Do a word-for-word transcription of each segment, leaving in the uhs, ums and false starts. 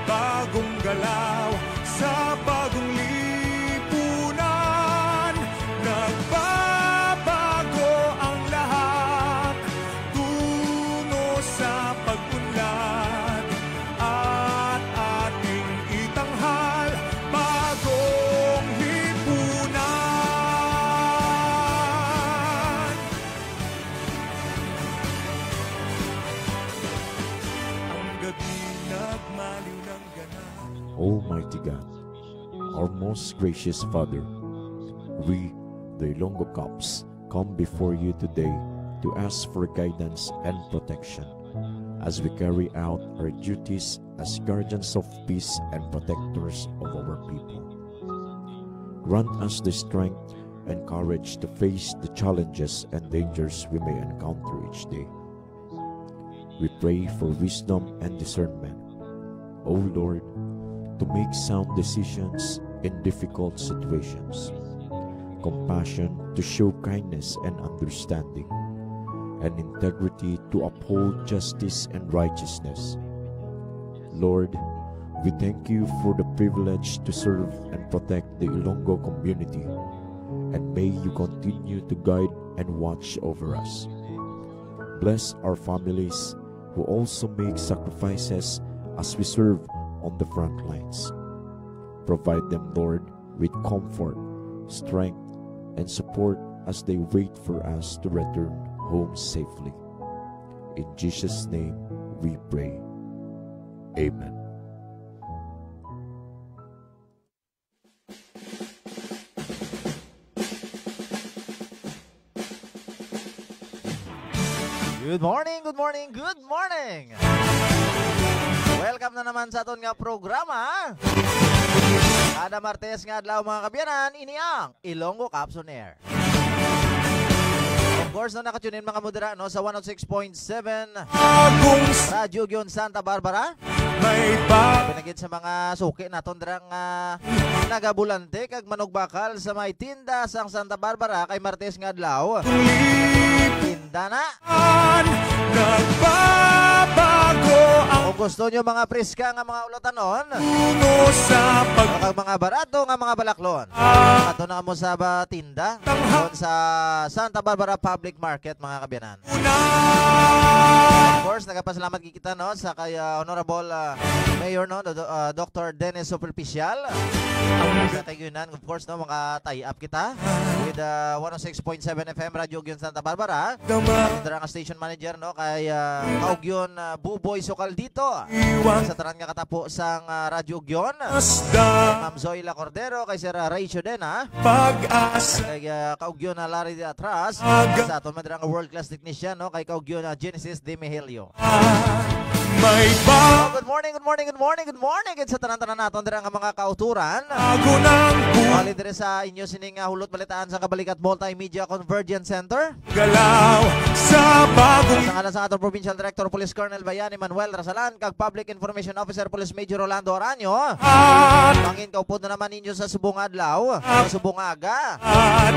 Bagong galaw sa bagong lipunan. Nagbabago ang lahat, tungo sa pag-unlad, at ating itanghal bagong lipunan. Ang gabi nagmaliw ng ganap. Almighty God, our most gracious Father, we, the Ilonggo Cops, come before you today to ask for guidance and protection as we carry out our duties as guardians of peace and protectors of our people. Grant us the strength and courage to face the challenges and dangers we may encounter each day. We pray for wisdom and discernment, O Lord, to make sound decisions in difficult situations, compassion to show kindness and understanding, and integrity to uphold justice and righteousness. Lord, we thank you for the privilege to serve and protect the Ilonggo community, and may you continue to guide and watch over us. Bless our families who also make sacrifices as we serve on the front lines. Provide them, Lord, with comfort, strength, and support as they wait for us to return home safely. In Jesus' name we pray. Amen. Good morning, good morning, good morning! Welcome na naman sa aton nga programa. Kada Martes nga adlaw, mga kaabyanan, ini ang Ilonggo Cops on Air. Of course, no, naka-tune in man kamo dira, no, sa one oh six point seven Radyo Ugyon Santa Barbara. May ba- Pinagid sa mga suki naton dira nga nagabulante kag manugbakal sa may tinda sang Santa Barbara kay Martes nga adlaw. Tinda na. Nagbabago ang Kung gusto nyo mga preska nga mga ulatanon, puno sa pag- kag mga barato nga mga balaklon, ato na mo sa ba tinda doon sa Santa Barbara Public Market, mga kaabyanan. Of course, nagapasalamat kita, no, sa kay, ah, Honorable, ah, Mayor, no, Do-, ah, Doctor Dennis Superficial. Sa kay Yunan, of course, no, maka-tie up kita with, ah, one oh six point seven F M Radyo Ugyon Santa Barbara. Dama. Ang dira nga station manager, no, kay, ah, Kaugyon, ah, Buboy Socaldito. Iwan. Sa tanan nga katapo sang, ah, Radyo Ugyon. Asda. Kay Ma'am Zoila Cordero, kay Sir, ah, Ray Chodena. Pag-asa. Kay, ah, Kaugyon na Larry de Atras. Aga. Sa aton man dira nga world class technician, no, kay Kaugyon na Genesis De Mihelio. May ba- Oh, good morning, good morning, good morning, good morning. Sa tanan-tanan naton dira nga mga kauturan. Ako nang bu- Bali diri sa inyo sining, ah, hulot balitaan sa Kabalikat Multimedia Convergence Center. Galaw sa bagong Sa ngalan sa aton Provincial Director Police Colonel Bayani Manuel Rasalan kag Public Information Officer Police Major Rolando Aranyo. At Mangin kaupod na naman ninyo sa subong adlaw, sa subong aga. At,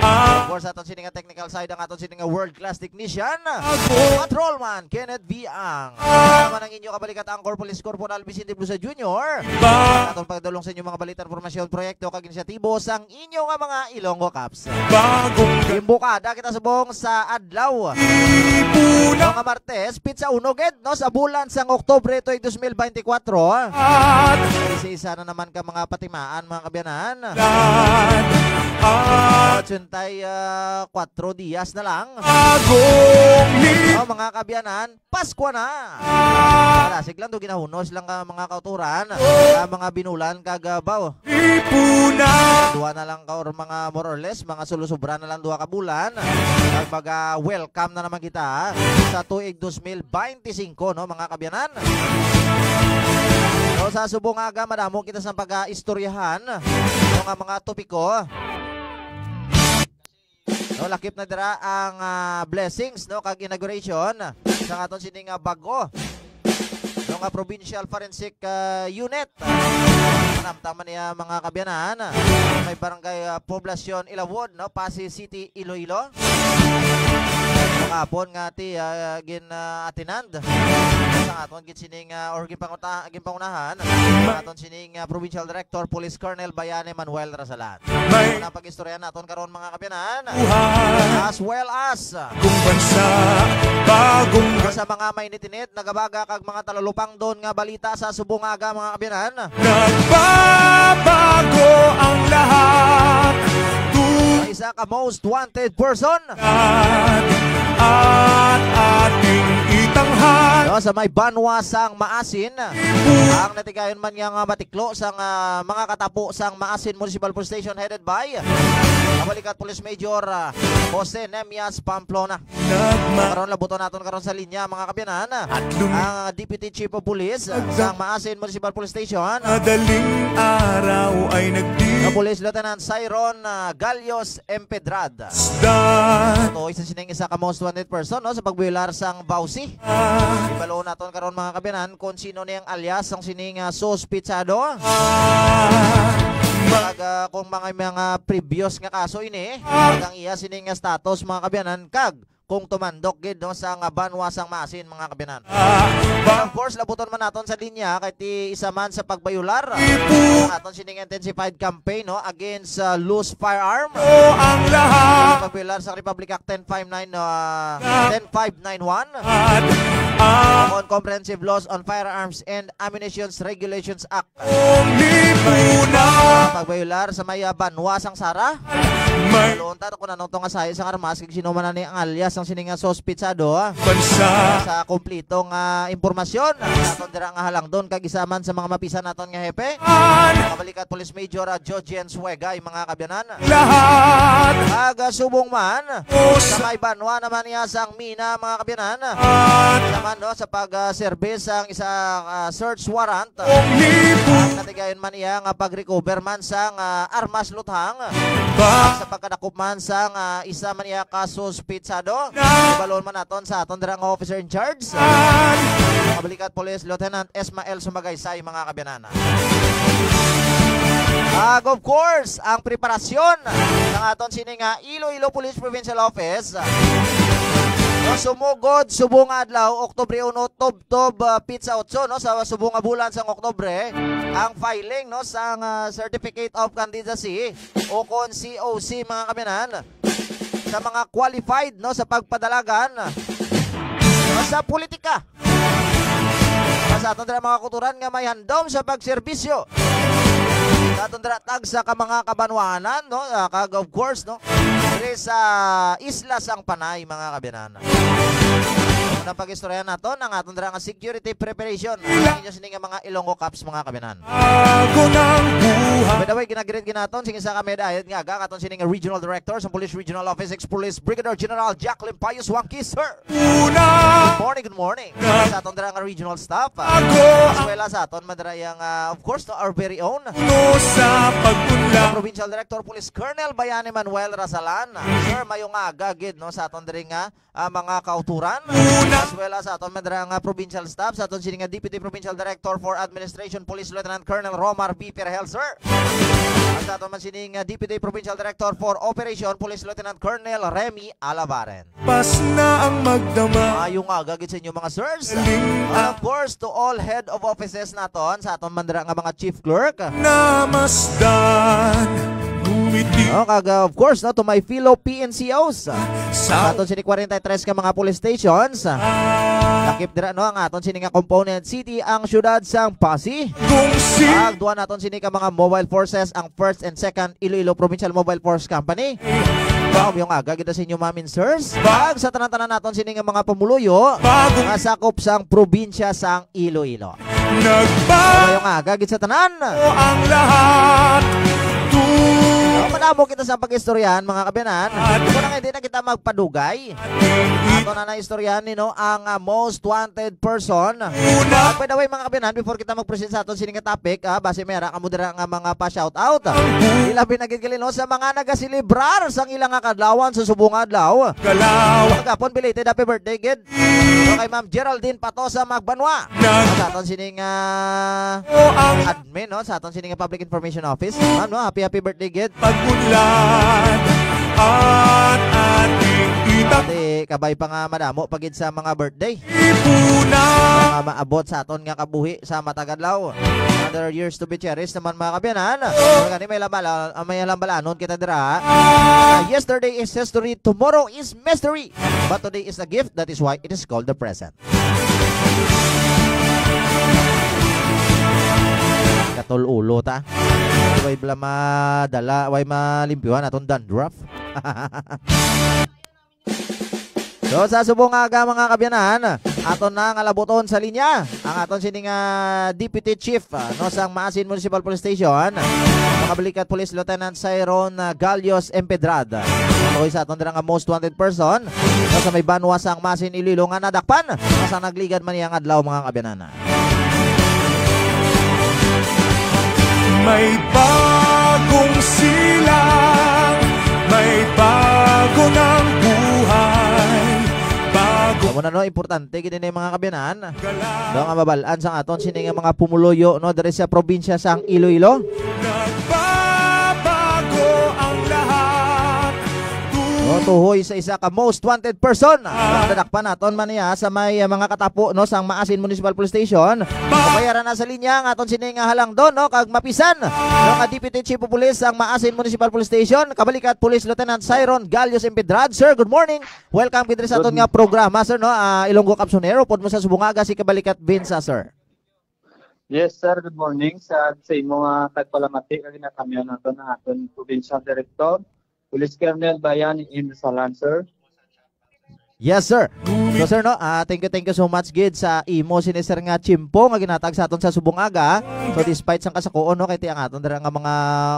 at Of course, aton sini nga technical side ang aton sini nga world class technician, Ako. Patrolman Kenneth V. Ang. Naman ang inyo kabalikat anchor Police Corporal Vicente Busa Junior. Ba- Atong pagdulong sa inyo mga balita, impormasyon, proyekto kag inisyatibo sang inyo nga mga Ilonggo Cops. Bagong Imbukada kita subong sa adlaw. Mga Martes, pitsa uno gid, no, sa bulan sang Oktubre tuig dos mil bente kwatro. At Isa-isa na naman ka mga patimaan, mga kaabyanan. At At Suntay, ah, kwatro diyas na lang. Bagong li- Oh, mga kaabyanan, Paskwa na. Ah. Wala, siglang do ginahunos lang ka mga kauturan, ka mga binulan kag, ah, baw. Ipuna. Duha na lang ka or mga more or less, mga sulo-sobra na lang duha ka bulan. Kag mag, ah, welcome na naman kita, ah, sa tuig dos mil bente singko, no, mga kaabyanan. So, sa subong aga, madamo kita sa pag-istoryahan, no, nga mga topiko. No, lakip na dira ang, ah, blessings, no, kag inauguration sa aton sini nga bag-o, no, nga Provincial Forensic, ah, Unit. Namtaman niya, mga kaabyanan, may barangay, ah, Poblacion Ilawod, no, Passi City, Iloilo. Hapon nga ti, ah, gin, ah, atinand sa aton gid sining, ah, or ginpanguta-, ginpangunahan sa aton sining, ah, Provincial Director Police Colonel Bayani Manuel Rasalan. May Una pag-istorya naton karon, mga kaabyanan, buhay. As well as, ah, Kung bansa, bagong sa mga mainit-init, nagabaga kag mga talulupangdon nga balita sa subong nga aga, mga kaabyanan. Nagbabago ang lahat. Sa isa ka most wanted person. At ating itanghal. No, sa may banwa sang Maasin, ang natigayon man nga, nga matiklo sang, ah, mga katapo sang Maasin Municipal Police Station, headed by Abalikat Police Major, ah, Jose Nemias Pamplona. Nagma- Karon, labuton naton karon sa linya, mga kaabyanan, At lumi- ang Deputy Chief of Police Ag- sang Maasin Municipal Police Station, Madaling araw ay nagdi- na Police Lieutenant Cyron, ah, Galios Empedrada. Sdan. Ito, isa sining isa ka most wanted person, no, sa pagbiyolar sang bawsi. Ah. Ibalo naton karon, mga kaabyanan, kung sino ni ang alias sang sining, ah, suspitsado. Ah. Kag, ah, kung mga, mga previous nga kaso ini, Ah. kag ang iya sining, ah, status, mga kaabyanan, kag kung tumandok gid, no, sa nga banwa sang Maasin, mga kaabyanan. Ah, ba- And of course, labuton man naton sa linya kay ti isa man sa pagbayular Ipu- sa aton sining intensified campaign, no, against, uh, loose firearm. O ang lahat. Pagbayular sa Republic Act ten five nine, uh, ten five nine one. At ang On Comprehensive Laws on Firearms and Ammunitions Regulations Act. Kung lipunan. Pagbayular sa may, ah, banwa sang Sara. May Balon ta kung ano to nga sahi sang armas kag sino man ni ang alias sang sining nga suspitsado, ah. Bansa. Sa kompleto nga impormasyon, aton dira nga halangdon kag isa man sa mga mapisan naton nga hepe. An. Kabalikat Police Major, ah, Jojen Suegay, mga kaabyanan. Lahat. Aga subong man, O sa sa may banwa naman niya sang Mina, mga kaabyanan. An. Naman, no, sa pag, ah, serbis sang isa, ah, search warrant. Kung lipo. Ang natigayon man iya nga pag-recover man sang, ah, armas luthang. Ba. Sa pagkadakop man sang, ah, isa man iya ka suspitsado. Na. Ibalon man naton sa aton dira nga officer in charge. An. Kabalikat Police Lieutenant Esmael Sumagaysay, mga kaabyanan. Ag of course, ang preparasyon ng aton sini nga Iloilo Police Provincial Office. No, sumugod, subong nga adlaw, Oktubre uno, tubtob, ah, pitsa otso, no, sa subong nga bulan sang Oktubre, ang filing, no, sang, ah, Certificate of Candidacy o kon C O C, mga kaabyanan, sa mga qualified, no, sa pagpadalagan, no, sa politika. Sa aton dira mga kauturan nga may handom sa pagserbisyo sa aton dira tagsa ka mga kabanwahanan, no? Ah, kag of course, no? Diri sa isla sang Panay, mga kaabyanan. Unang pag-istorya naton ang aton dira nga security preparation. Ang inyo sini nga mga Ilonggo Cops, mga kaabyanan. Ako ng buhay. By the way, ginagreet ginaton sing isa ka medayat nga aga katon sining Regional Director sa Police Regional Office, ex-Police Brigadier General Jacqueline Pius Wangki, sir. Una. Good morning, good morning. Sa aton dira nga regional staff, ah. Ako. As well as sa aton man dira yang, ah, of course, no, our very own. Puno sa pagpunla. Provincial Director Police Colonel Bayani Manuel Rasalan. Sir, mayong aga gid, no, sa aton diri nga, ah, mga kauturan. Una. As well as sa aton man dira nga provincial staff, sa aton sini nga Deputy Provincial Director for Administration Police Lieutenant Colonel Romar B. Perhel, sir. At sa aton man sini nga Deputy Provincial Director for Operation Police Lieutenant Colonel Remy Alabaren. Pas na ang magdama. Maayong aga gid sa inyo, mga sirs. Galing. And of course, to all head of offices naton, sa aton man dira nga mga chief clerk. Namasdan, ngumiti. Oh, kag, uh, of course, no, to my fellow P N C Os. Sa Sa aton sini kwarenta y tres ka mga police stations. Ah. Lakip dira, no, ang aton sini nga component city, ang siyudad sang Passi. Kung si Ang duha naton sini ka mga mobile forces, ang first and second Iloilo Provincial Mobile Force Company. Maayong aga gid sa inyo, ma'am and sirs. Ba- Kag sa tanan-tanan naton sini nga mga pumuluyo Bagong nga sakop sang probinsya sang Iloilo. Nagba- Maayong aga gid sa tanan. Ang lahat. Tu- Oh, madamo kita sa pag-istoryahan, mga kaabyanan. At Kung na nga, hindi na kita magpadugay. Ato na na istoryahan ni, no, ang, ah, most wanted person. Una. By the way, mga kaabyanan, before kita mag-present sa aton sini nga topic, ah, basi may ara kamo dira nga mga pa-shout out. Ilabi na gid gali, no, sa mga nagaselebrar sang ila nga kadlawan sa subong adlaw. Galaw. Kagapon, belated happy birthday gid. So, kay Ma'am Geraldine Patosa Magbanwa. Nag- Sa aton sini nga O ang admin, no, sa aton sini nga Public Information Office. Ma'am, no, happy, happy birthday gid. Pag-unlad at ating itap- Ate kabay pa nga madamo pa gid sa mga birthday. Ipuna. Mga maabot sa aton nga kabuhi sa matag adlaw. Another years to be cherished naman, mga kaabyanan. Pero gani may lambala-, may lambalanon kita dira. Ah, yesterday is history, tomorrow is mystery. But today is a gift, that is why it is called the present. Katol ulo ta. Way bala madala, way malimpyuhan aton dandruff. So, sa subong nga aga, mga kaabyanan, aton na nga labuton sa linya ang aton sining, ah, Deputy Chief, ah, no, sang Maasin Municipal Police Station, Makabalikat Police Lieutenant Cyron, ah, Galios Empedrad. Tuhoy sa aton dira nga most wanted person, no, sa may banwa sang Maasin, Iloilo, nga nadakpan sa nagligad man niyang adlaw, mga kaabyanan. May bagong silang, may bago ng buhay, bago. Amo na, no, importante gid ini, mga kaabyanan. Daw nga mabal-an sang aton sini nga mga pumuluyo, no, diri sa probinsya sang Iloilo. Nagbabago ang lahat. No, tuhoy sa isa ka most wanted person. Ang nadakpan naton man niya sa may, uh, mga katapo, no, sang Maasin Municipal Police Station. O kaya ra na sa linya ang aton sini nga halangdon, no, kag mapisan, no, nga Deputy Chief of Police sang Maasin Municipal Police Station, Kabalikat Police Lieutenant Cyron Galios Empedrad. Sir, good morning. Welcome gid sa aton nga programa, sir, no? Ah, Ilonggo Kapsonero, pod mo sa subong nga aga si Kabalikat Vince, ah, sir. Yes, sir. Good morning. Sa, sa imo nga tagpalamati, kag ginakamyaw naton ang aton provincial director, Police Colonel Bayani M. Salan, sir. Yes, sir. So, sir, no, ah, thank you, thank you so much gid sa imo sini, sir, nga tiyempo nga ginatag sa aton sa subong aga. So, despite sang kasakuon, no, kay ti ang aton dira nga mga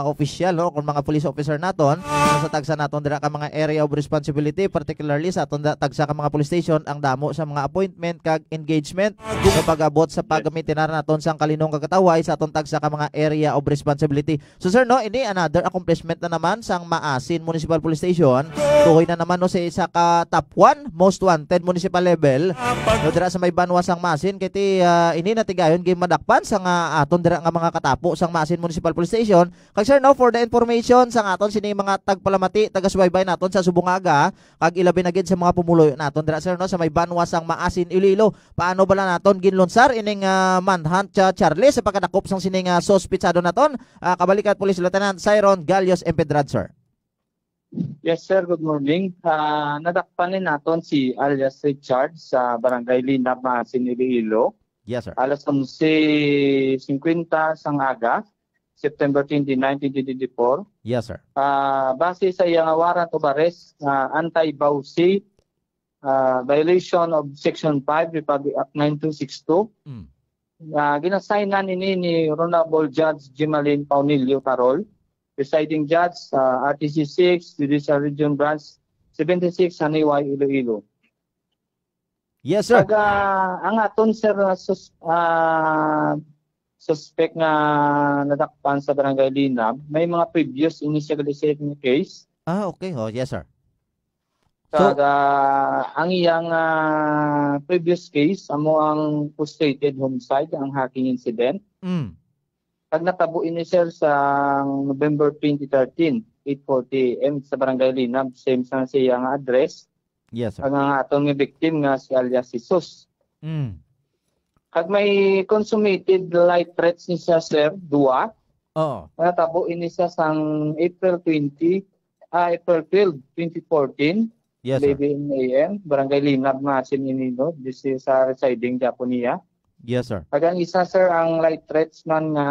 opisyal, no, kung mga police officer naton, sa tagsa naton dira ka mga area of responsibility, particularly sa aton da-, tagsa ka mga police station, ang damo sa mga appointment kag engagement sa pag-abot sa pag-maintinar naton sang kalinong kag katawhay sa aton tagsa ka mga area of responsibility. So, sir, no, ini another accomplishment na naman sang Maasin Municipal Police Station. Tuhoy na naman, no, sa isa ka top one most wanted municipal level, no, dira sa may banwa sang Maasin, kay ti, ah, ini natigayon gid madakpan sa nga aton dira nga mga katapo sang Maasin Municipal Police Station. Kag, sir, no, for the information sang aton sini mga tagpalamati, taga-subaybay naton sa subong nga aga, kag ilabi na gid sa mga pumuluyo naton dira, sir, no, sa may banwa sang Maasin, Iloilo. Paano bala naton ginlunsar ining, ah, manhunt, ah, Charlie, sa pagkadakop sang sining, ah, suspitsado naton? Ah, Kabalikat Police Lieutenant Cyron Galios Empedrad, sir. Yes, sir. Good morning. Ah, nadakpan ni naton si alias Richard sa Barangay Linab, Maasin, Iloilo. Yes, sir. Alas onse singkwenta sang aga, September twenty-nine, twenty twenty-four. Yes, sir. Ah, base sa iya nga warrant of arrest, ah, anti-bawsi, ah, violation of Section five, Republic Act nine two six two. Mm. Ah, ginasignan ini ni Honorable Judge Jimalin Paunilio Carol, presiding judge sa R T C six, Judicial Region Branch seventy-six, Haniway, Iloilo. Yes, sir. Pag, ah, ang aton, sir, ah, sus-, ah, suspect nga nadakpan sa Barangay Linab, may mga previous ini siya gali sa case. Ah, okay. Oh, yes, sir. So, kag, ah, ang iyang, ah, previous case, amo ang frustrated homicide, ang hacking incident. Mm. Kag natabo ini, sir, sa November twenty thirteen, eight forty A M sa Barangay Linab, same sa siya nga address. Yes, sir. Ang, ang aton nga victim nga si alias Jesus. Mm. Kag may consummated light threats ni siya, sir, duwa. Oo. Natabo ini siya sang April twenty, ah, April twelve, twenty fourteen, Yes, sir. eleven A M, Barangay Linab, Maasin, Iloilo, this is, ah, residing Japonia. Yes, sir. Kag ang isa, sir, ang light threats man nga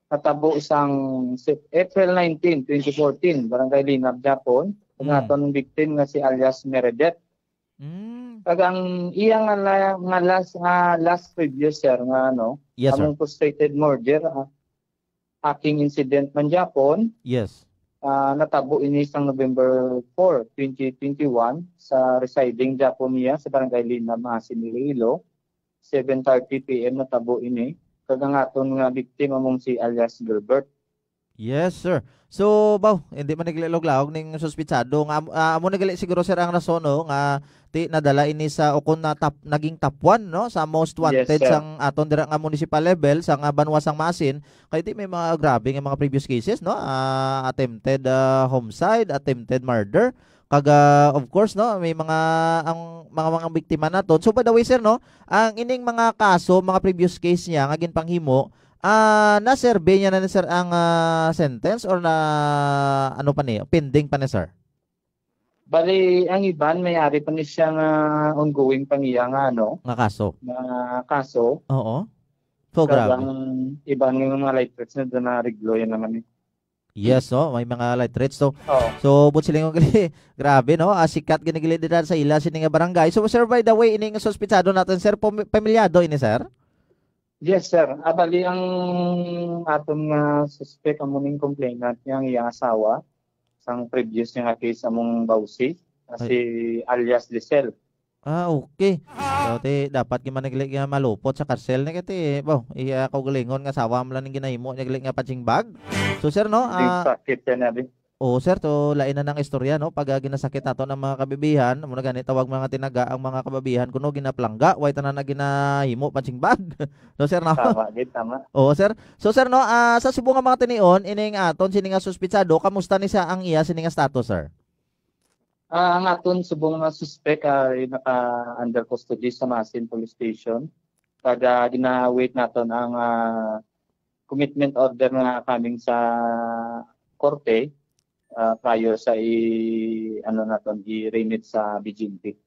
natabo sang Sep-, April nineteen, twenty fourteen, Barangay Linab, Japon. Ang Mm. aton victim nga si alias Meredith. Mm. Kag ang iya nga la-, nga last, nga last previous, sir, nga ano, Yes, sir. among frustrated murder, ah, hacking incident man gyapon. Yes. Ah, natabo ini sang November four, twenty twenty-one, sa residing gyapon niya sa Barangay Linab, Maasin, Iloilo. Seven thirty P M natabo ini. Kag ang aton nga victim among si alias Gilbert. Yes, sir. So, baw, hindi man naglilog-laog ning suspitsado nga am-, ah, amo na gali siguro, sir, ang rason, no, nga ti nadala ini sa, o kung na top, naging top one, no, sa most Yes, wanted sir. sang aton dira nga municipal level sa nga banwa sang Maasin. Kay ti may mga grabe nga mga previous cases, no? Ah, attempted, ah, homicide, attempted murder. Kag, ah, of course, no, may mga, ang mga, mga biktima naton. So, by the way, sir, no, ang ining mga kaso, mga previous case niya nga ginpanghimo, ah, na-serve niya na ni sir ang, ah, sentence, or na, ano pa ni, pending pa ni sir? Bali, ang iban, may ari pa ni siya nga ongoing pa niya nga, ano, Nga kaso? nga kaso. Oo. So, Kag grabe. ang iban nga mga light threats na doon na reglo yan naman eh. Yes, oh, may mga light threats. So, Oo. so, but silingon gali, grabe, no? Ah, sikat gani gali dira sa ila sini nga barangay. So, sir, by the way, ini nga suspitsado natin, sir, pam-, pamilyado ini, sir? Yes, sir. Ah, bali, ang aton nga suspect, amo ning complainant niya, ang iyang asawa, sang previous niya nga case among Bausi, ah, Ay. si alias Lisel. Ah, okay. So, ti, dapat gyud man gali nga malupot sa karsel ni kay ti, bo, iya kaugalingon nga asawa mo lang ning ginahimo niya gali nga punching bag. So, sir, no, Big ah, sakit yan, abi. Oo, sir, to lain na nang istorya, no? Pag, ah, ginasakit nato ng mga kababihan, amo na gani tawag mga tinaga ang mga kababihan kuno ginapalangga, way tanan na ginahimo punching bag. No, sir, no? Tama, gid, tama. Oo, sir. So, sir, no, ah, sa subong nga mga tinion, ining aton sini nga suspitsado, kamusta ni sa ang iya sini nga status, sir? Ah, ang aton subong nga suspek ay naka under custody sa Masin Police Station. Kag, ah, gina-wait naton ang, ah, commitment order nga coming sa korte, ah, prior sa i-, ano naton, i-remit sa B G M P.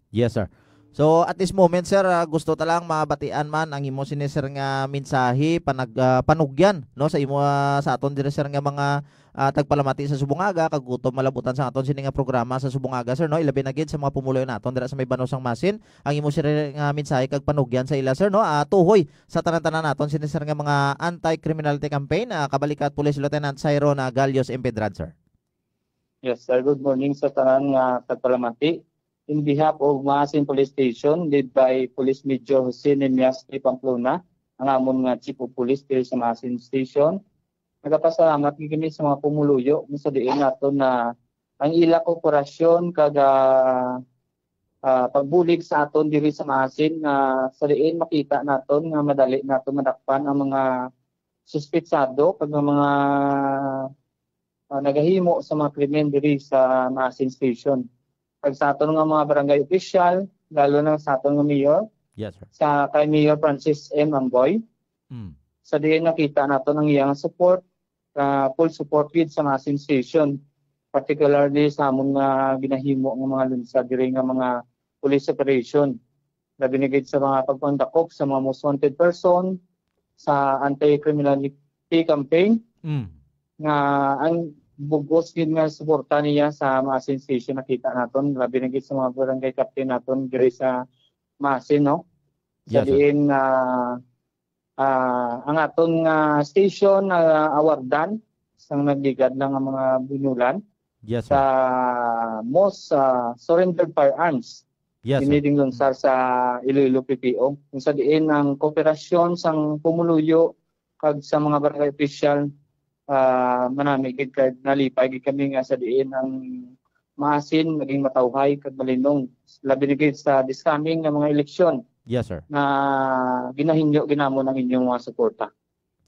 Yes, sir. So, at this moment, sir, ah, gusto ta lang mabatian man ang imo sini, sir, nga mensahe, panag-, ah, panugyan, no, sa imo, ah, sa aton diri, sir, nga mga, ah, tagpalamati sa subong aga, kag gutom malabutan sa aton sini nga programa sa subong aga, sir, no, ilabi na gid sa mga pumuluyo naton dira sa may banosang Masin. Ang imo, sir, nga mensahe kag panugyan sa ila, sir, no, ah, tuhoy sa tanan-tanan naton sini, sir, nga mga anti-criminality campaign, ah, kabalikat Police Lieutenant Cyron, ah, Galios Empedrad, sir. Yes, sir. Good morning sa tanan nga tagpalamati. In behalf of Masin Police Station, led by Police Major Jose Nemias de Pamplona, ang amon nga Chief of Police diri sa Masin Station, nagapasalamat gid kami sa mga pumuluyo kung sa diin nato na ang ila kooperasyon kag, ah, ah, pagbulig sa aton diri sa Masin, nga sa diin makita naton nga madali naton madakpan ang mga suspetsado kag ang mga, ah, nagahimo sa mga krimen diri sa Masin Station. Kag sa aton nga mga barangay official, lalo na sa aton nga mayor, Yes, sir. sa kay Mayor Francis M. Amboy, Mm. sa diin nakita naton ang iyang support, ah, full support gid sa Masin Station, particularly sa amon nga ginahimo nga mga lunsad diri nga mga police operation. Labi na gid sa mga pagpangdakop sa mga most wanted person, sa anti-criminality campaign, Mm. nga ang bugos gid nga suporta niya sa Masin Station nakita naton, labi na gid sa mga barangay captain naton diri sa Masin, no? Sa Yes, sir. diin, ah, ah, ang aton nga station na awardan sang nagligad lang ang mga bunulan Yes, sir. sa most, ah, surrendered firearms Yes, sir. Ini ding lunsar sa Iloilo P P O, kung sa diin ang kooperasyon sang pumuluyo kag sa mga barangay official, ah, manami gid kag nalipay gid kami nga sa diin ang Masin naging matawhay kag malinong, labi na gid sa this coming nga mga eleksyon Yes, sir. nga ginahinyo ginamon ang inyong mga suporta.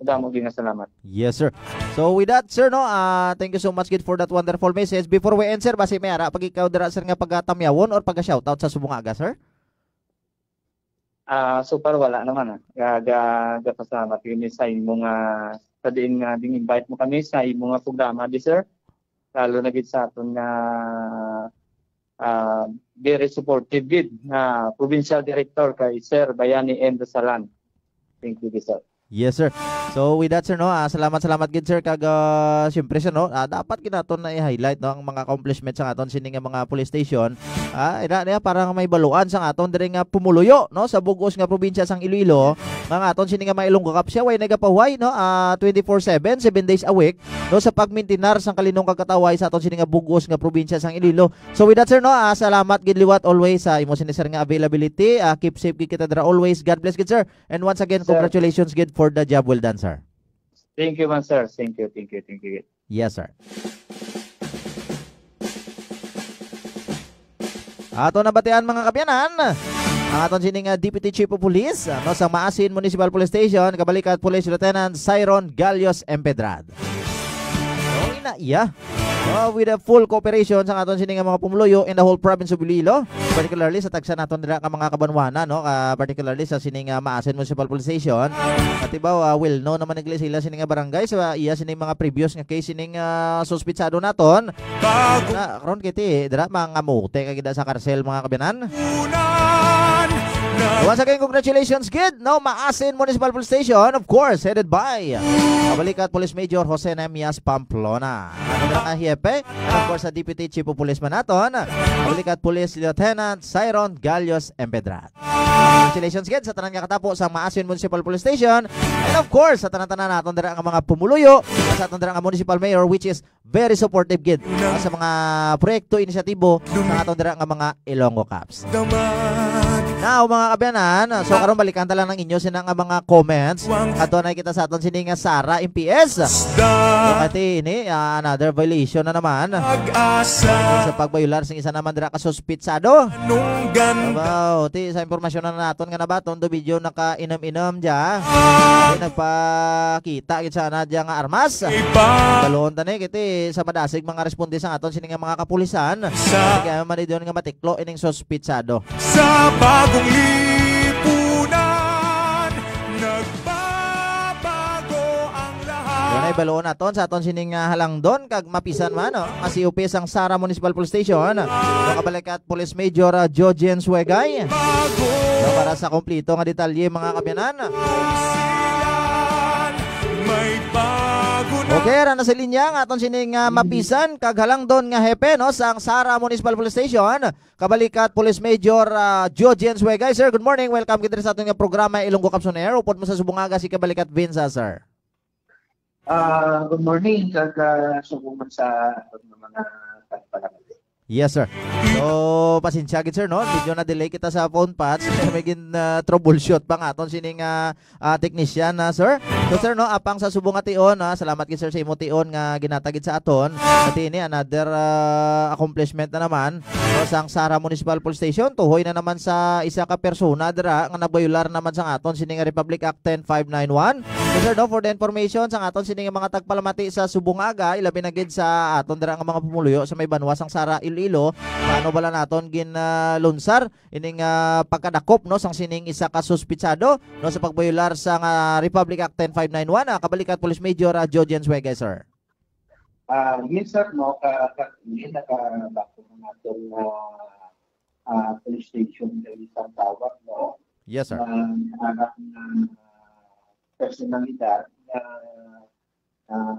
Madamo gid nga salamat. Yes, sir. So, with that, sir, no, ah, thank you so much gid for that wonderful message. Before we end, sir, basi may ara pag ikaw dira, sir, nga pagatamyawon or paga-shoutout sa subong nga aga, sir? Ah, so far, wala naman, ah. Ga-, ga-, gapasalamat kami sa imo nga, sa diin nga ding invite mo kami sa imo nga programa di, sir. Lalo na gid sa aton nga, ah, very supportive gid nga provincial director kay Sir Bayani M. Dasalan. Thank you, sir. Yes, sir. So, with that, sir, no, ah, salamat, salamat gid, sir, kag, ah, siyempre, sir, no, ah, dapat gid naton na i-highlight, no, ang mga accomplishments sa aton sini nga mga police station. Ah, ina niya para nga may baluan sa aton diri nga pumuluyo, no, sa bug-os nga probinsya sang Iloilo, nga ang aton sini nga mga Ilonggo Cup siya way nagapahuway, no, ah, twenty-four seven, seven days a week, no, sa pagmintinar sang kalinong kag katawhay sa aton sini nga bug-os nga probinsya sang Iloilo. So, with that, sir, no, ah, salamat gid liwat always sa imo sini, sir, nga availability. Ah, keep safe gid kita dira always. God bless gid, sir. And once again, Sir. congratulations gid for the job well done, sir. Thank you, man, sir. Thank you, thank you, thank you. Yes, sir. Ato nabatian, mga kabyanan, ang aton sini nga Deputy Chief of Police, ano, sa Maasin Municipal Police Station, kabalikat Police Lieutenant Cyron Galios Empedrad. na iya. Oh, with a full cooperation sa aton sini nga mga pumuluyo in the whole province of Iloilo, particularly sa tagsa naton dira nga mga kabanwanan, no? Ah, particularly sa sini nga Maasin Municipal Police Station. Katibaw, ah, well known naman nagli sila sini nga barangay sa iya sini mga previous nga case sini nga suspitsado naton. Na karon kiti dira mga mute ka gid sa karsel, mga kabiyanan. Once again, congratulations gid, no, Maasin Municipal Police Station, of course, headed by Kabalikat Police Major Jose Nemias Pamplona. Ang mga hepe, and of course, sa Deputy Chief of Police man naton, Kabalikat Police Lieutenant Cyron Galios Empedrat. Congratulations gid sa tanan nga katapo sa Maasin Municipal Police Station, and of course, sa tanan-tanan naton dira nga mga pumuluyo, sa aton dira nga municipal mayor, which is very supportive gid, ah, sa mga proyekto, inisyatibo sa aton dira nga mga Ilonggo Cops. Now, mga kabiyanan, so karon balikan ta lang ang inyo sina nga mga comments. Ato na kita sa aton sini nga Sara M P S. Pati ini, ah, another violation na naman sa pagbayular sing isa naman dira ka suspitsado. Wow, ti sa impormasyon na naton nga nabaton, do video naka-inom-inom dya. Di nagpakita gid sa ana dya nga armas. Balon tani kiti sa madasig mga responde sa aton sini nga mga kapulisan. Kaya man nga matiklo ining suspitsado. Sa bagong lipunan, nagbabago ang lahat. Dunay baloon naton sa aton sining, ah, halangdon kag mapisan man, no? Masiupis ang Sara Municipal Police Station. Makabalik at Police Major, ah, Jojen Suegay. No, para sa kompleto nga detalye, mga kabiyanan. May bago na. Okay, ra na sa linya ang aton sining, ah, mapisan kag halangdon nga hepe, no, sang Sara Municipal Police Station. Kabalikat Police Major, ah, Jojen Suegay. Sir, good morning. Welcome kita sa aton nga programa, Ilonggo Cops on Air. Upod mo sa subong nga aga si Kabalikat Vince, ah, sir. Ah, good morning, kag, ah, subong man sa aton nga mga tagpalamati. Yes, sir. So, pasensya gid, sir, no? Medyo na-delay kita sa phone patch. May gin, ah, troubleshoot pa nga aton sining, ah, ah, technician na, sir. So, sir, no, apang sa subong nga tion, ah, salamat gid, sir, sa imo tion nga ginatagid sa aton. At ini another, ah, accomplishment na naman, no, sang Sara Municipal Police Station. Tuhoy na naman sa isa ka persona dira nga nagbayular naman sang aton sini nga Republic Act ten five nine one. So, sir, no, for the information sang aton sini nga mga tagpalamati sa subong nga aga, ilabi na gid sa aton dira nga mga pumuluyo sa may banwa sang Sara, Iloilo, paano bala naton gin, ah, lunsar ining, ah, pagkadakop, no, sang sining isa ka suspitsado, no, sa pagbayular sa nga Republic Act ten five nine one, ah, Kabalikat Police Major, ah, Jojen Suegay, sir. Ah, yes, sir, no, ka, ka, yun, nakabako ng aton, ah, ah, police station sa isang tawag, no? Yes, sir. Na, anak na personalidad na, ah,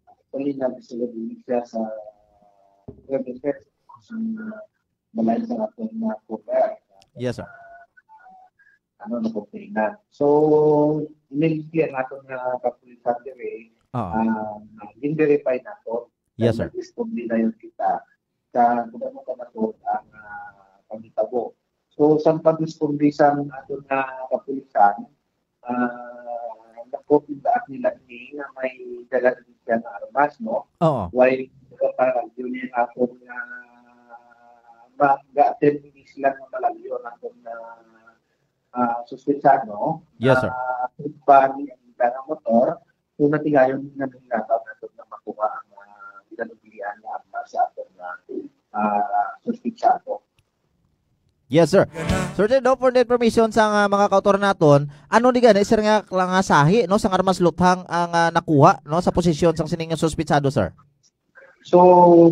actually, nagsulod din siya sa, sa, sa, balay sa aton nga cover. Yes, sir. Ano, nakomplainan. So, immediately ang aton nga kapulisan diri, Oo. ah, gin-verify nato. Yes, sir. Nag-responde na yun kita. Sa, kung ano ka nato ang, ah, panghitabo. So, sa pag-responde sa aton nga kapulisan, ah, nako-, indaat nila ini nga may dala din siya nga armas, no? Oo. While, ah, yun yung aton nga ma-, ga-, attend ni sila nga malagyo ang aton nga, ah, suspetsado, Yes, sir. ah, pa ni ang nga motor, kung natigayon nga nanglabaw naton nga makuha ang, ah, ginaluglian nga armas sa aton nga, ah, suspetsado. Yes, sir. Sir Ted, no, for the information sa nga mga kautor naton, ano ni gani, sir, nga, nga sahi, no, sang armas luthang ang, ah, nakuha, no, sa posisyon sang sining suspitsado, sir? So,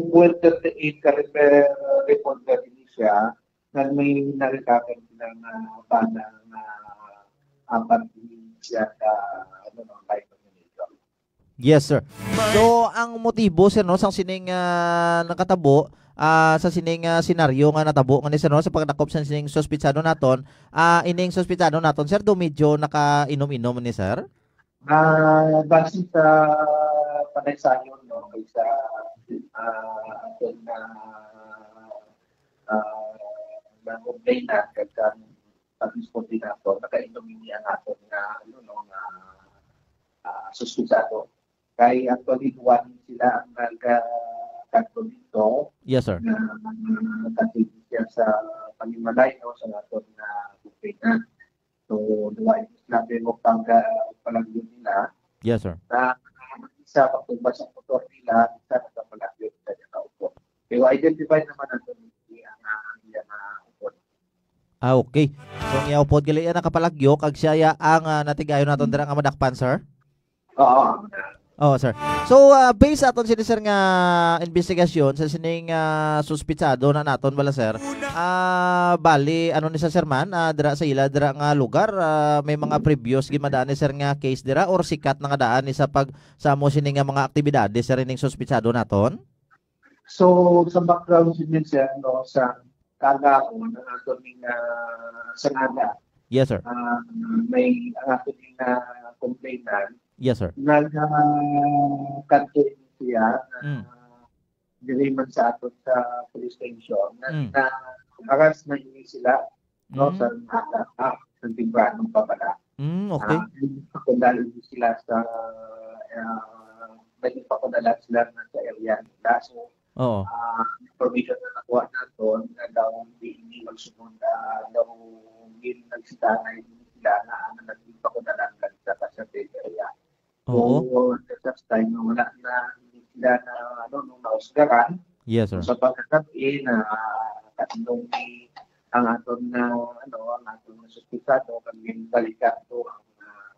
point thirty-eight caliber revolver ini siya, nga may na-recover sila nga bala nga apat siya ka, ano, no, five millimeter. Yes, sir. So, ang motibo, sir, no, sang sining, ah, nakatabo, ah, sa sining, ah, senaryo nga natabo nga ni, sir, no, sa pagdakop sa sining suspitsado naton, ah, ining suspitsado naton, sir, do medyo nakainom-inom ni, sir? Ah, base sa panaysayon, no, kay sa, ah, aton na, ah, na complainant, kag ang pag-respond din nato, nakainom ini ang aton nga, ano, no, nga, ah, suspitsado. Kay actually, duwa ni sila ang nagkadto dito Yes, sir. nga, ah, nagkadto siya sa panimalay, no, sa aton nga complainant. So, duwa ni sila, pero pag, ah, palagyo nila, Yes, sir. na, ah, isa pagtumba sa motor nila, ka, isa na ka palagyo, isa na ka upod. Pero identified naman nato ni ang, ah, ang iya nga upod. Ah, okay. So, ang iya upod gali iya nakapalagyo, kag siya ya ang, ah, natigayon naton dira nga madakpan, sir? Oo. Oo, sir. So, ah, based aton sini, sir, nga investigasyon sa sining, ah, suspitsado na naton bala, sir, ah, bali, ano ni sa, sir, man, ah, dira sa ila, dira nga lugar, ah, may mga previous gimadaan ni, sir, nga case dira or sikat na nga daan ni sa pag, sa amo sini nga mga aktibidades, sir, ining suspitsado naton? So, sa background sini, sir, no, sa kagaon, ang aton ning, ah, sangada, Yes, sir. ah, may ang aton ning, ah, complainant, Yes, sir. nag, ah, kadto siya, Mm. ah, diri man sa aton sa police station, na, Mm. na aras na ini sila, no, Mm. sa, ah, ah, sa tempranong pabala. Mm, okay. Ah, nagpapadala sila sa, ah, nagpapadala sila na sa area nila. So, Oo. ah, information na nakuha naton nga daw hindi, hindi magsunod, ah, daw gin-, nagsitanay sila na, na nagpapadala lang sa, sa area. Oo. So, at that time, wala na, hindi sila na, ano, nung nausgaran, Yes, sir. sa pagkakataon, ah, katulong ni ang aton na, ano, ang aton na suspitsado, kag ginbalikan to ang, ah,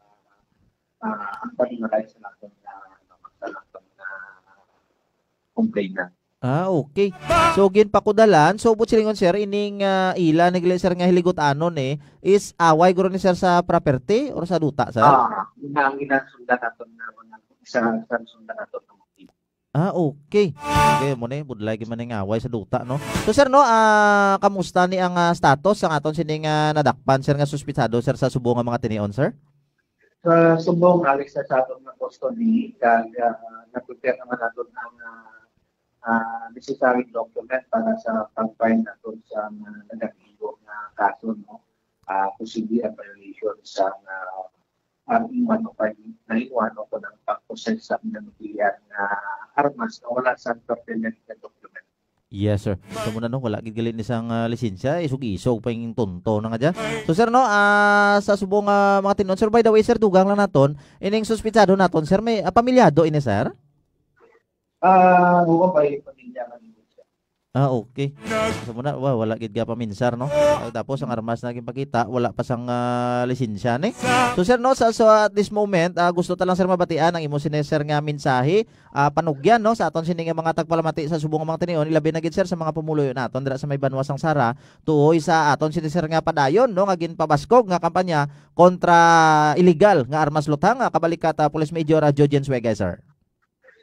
ah, ang panimalay sa aton na, ano, sa aton na complainant. Ah, okay. So, ginpakudalan. So, buot silingon, sir, ining, ah, ila ni gali, sir, nga hiligutanon, eh, is away guro ni, sir, sa property or sa duta, sir? Ah, ina ang ginasundan naton nga mga sa, sa sundan naton nga motibo. Ah, okay. Okay, mo ni, budlay gid man ning away sa duta, no? So, sir, no, ah, kamusta ni ang, ah, status sang aton sining, ah, nadakpan, sir, nga suspitsado, sir, sa subong nga mga tinion, sir? Sa subong, alis na sa aton nga custody, kag, ah, na-prepare naman naton ang, ah, ah, necessary document para sa pag-file naton sa mga negatibo nga kaso, no? Ah, posible ang violation sa, ah, ang iwan o pag-, naiwan o kung ang pag-possess sa pinamilihan nga armas na wala sa pertinent nga document. Yes, sir. So, muna, no, wala gid gali ni sang, ah, lisensya, isog-isog pa yung tonto na nga dyan. So, sir, no, ah, sa subong nga mga tinuon, sir, by the way, sir, dugang lang naton, ining suspitsado naton, sir, may, ah, pamilyado ini, sir? Ah, oo, may pamilya man siya. Ah, okay. So, muna, wa-, wala gid ka paminsar, no? Ah, tapos ang armas na ginpakita, wala pa sang, ah, lisensya, ni? So, sir, no, sa, so, at this moment, ah, gusto ta lang, sir, mabatian ang imo sini, sir, nga mensahe, ah, panugyan, no, sa aton sini nga mga tagpalamati sa subong nga mga tinion, ilabi na gid, sir, sa mga pumuluyo naton dira sa may banwa sang Sara, tuoy sa aton sini, sir, nga padayon, no, nga ginpabaskog nga kampanya kontra illegal nga armas luthang, ah, kabalikat, ah, Police Major, ah, Jojen Suegay, sir.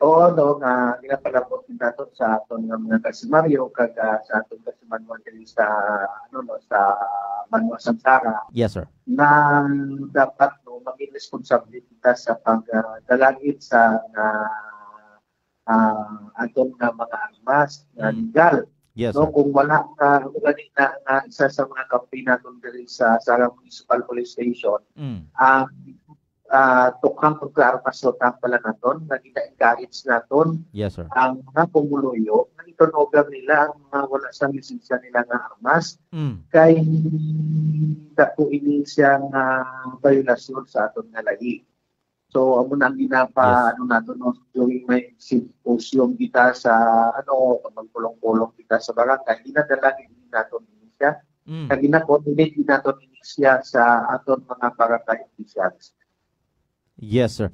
Oo, no, nga ginapalabot naton sa aton nga mga kasimaryo kag, ah, sa aton kasimanwa diri sa, ano, no, sa banwa sang Sara Yes, sir. na dapat, no, maging responsable kita sa pag, ah, dalagit sa, ah, ah, aton nga mga armas nga Mm. legal. Yes, No, sir. kung wala ka, kung gani na nga isa sa mga kampi naton diri sa Sara Municipal Police Station, Mm. ang, ah, tukang pagkaarmas o tang pala naton, nga gina-encourage naton Yes, sir. ang mga pumuluyo, nga itunogan nila ang mga wala sang lisensya nila nga armas, Mm. kay dako ini siya nga biolasyon sa aton nga lahi. So, amo na ang ginapa-, Yes. ano nato, no, during may symposium kita sa, ano, magpulong-pulong kita sa barangay, ginadala gid nato ni siya. Mm. Kag gina-coordinate gid nato ni siya sa aton mga barangay officials. Yes, sir.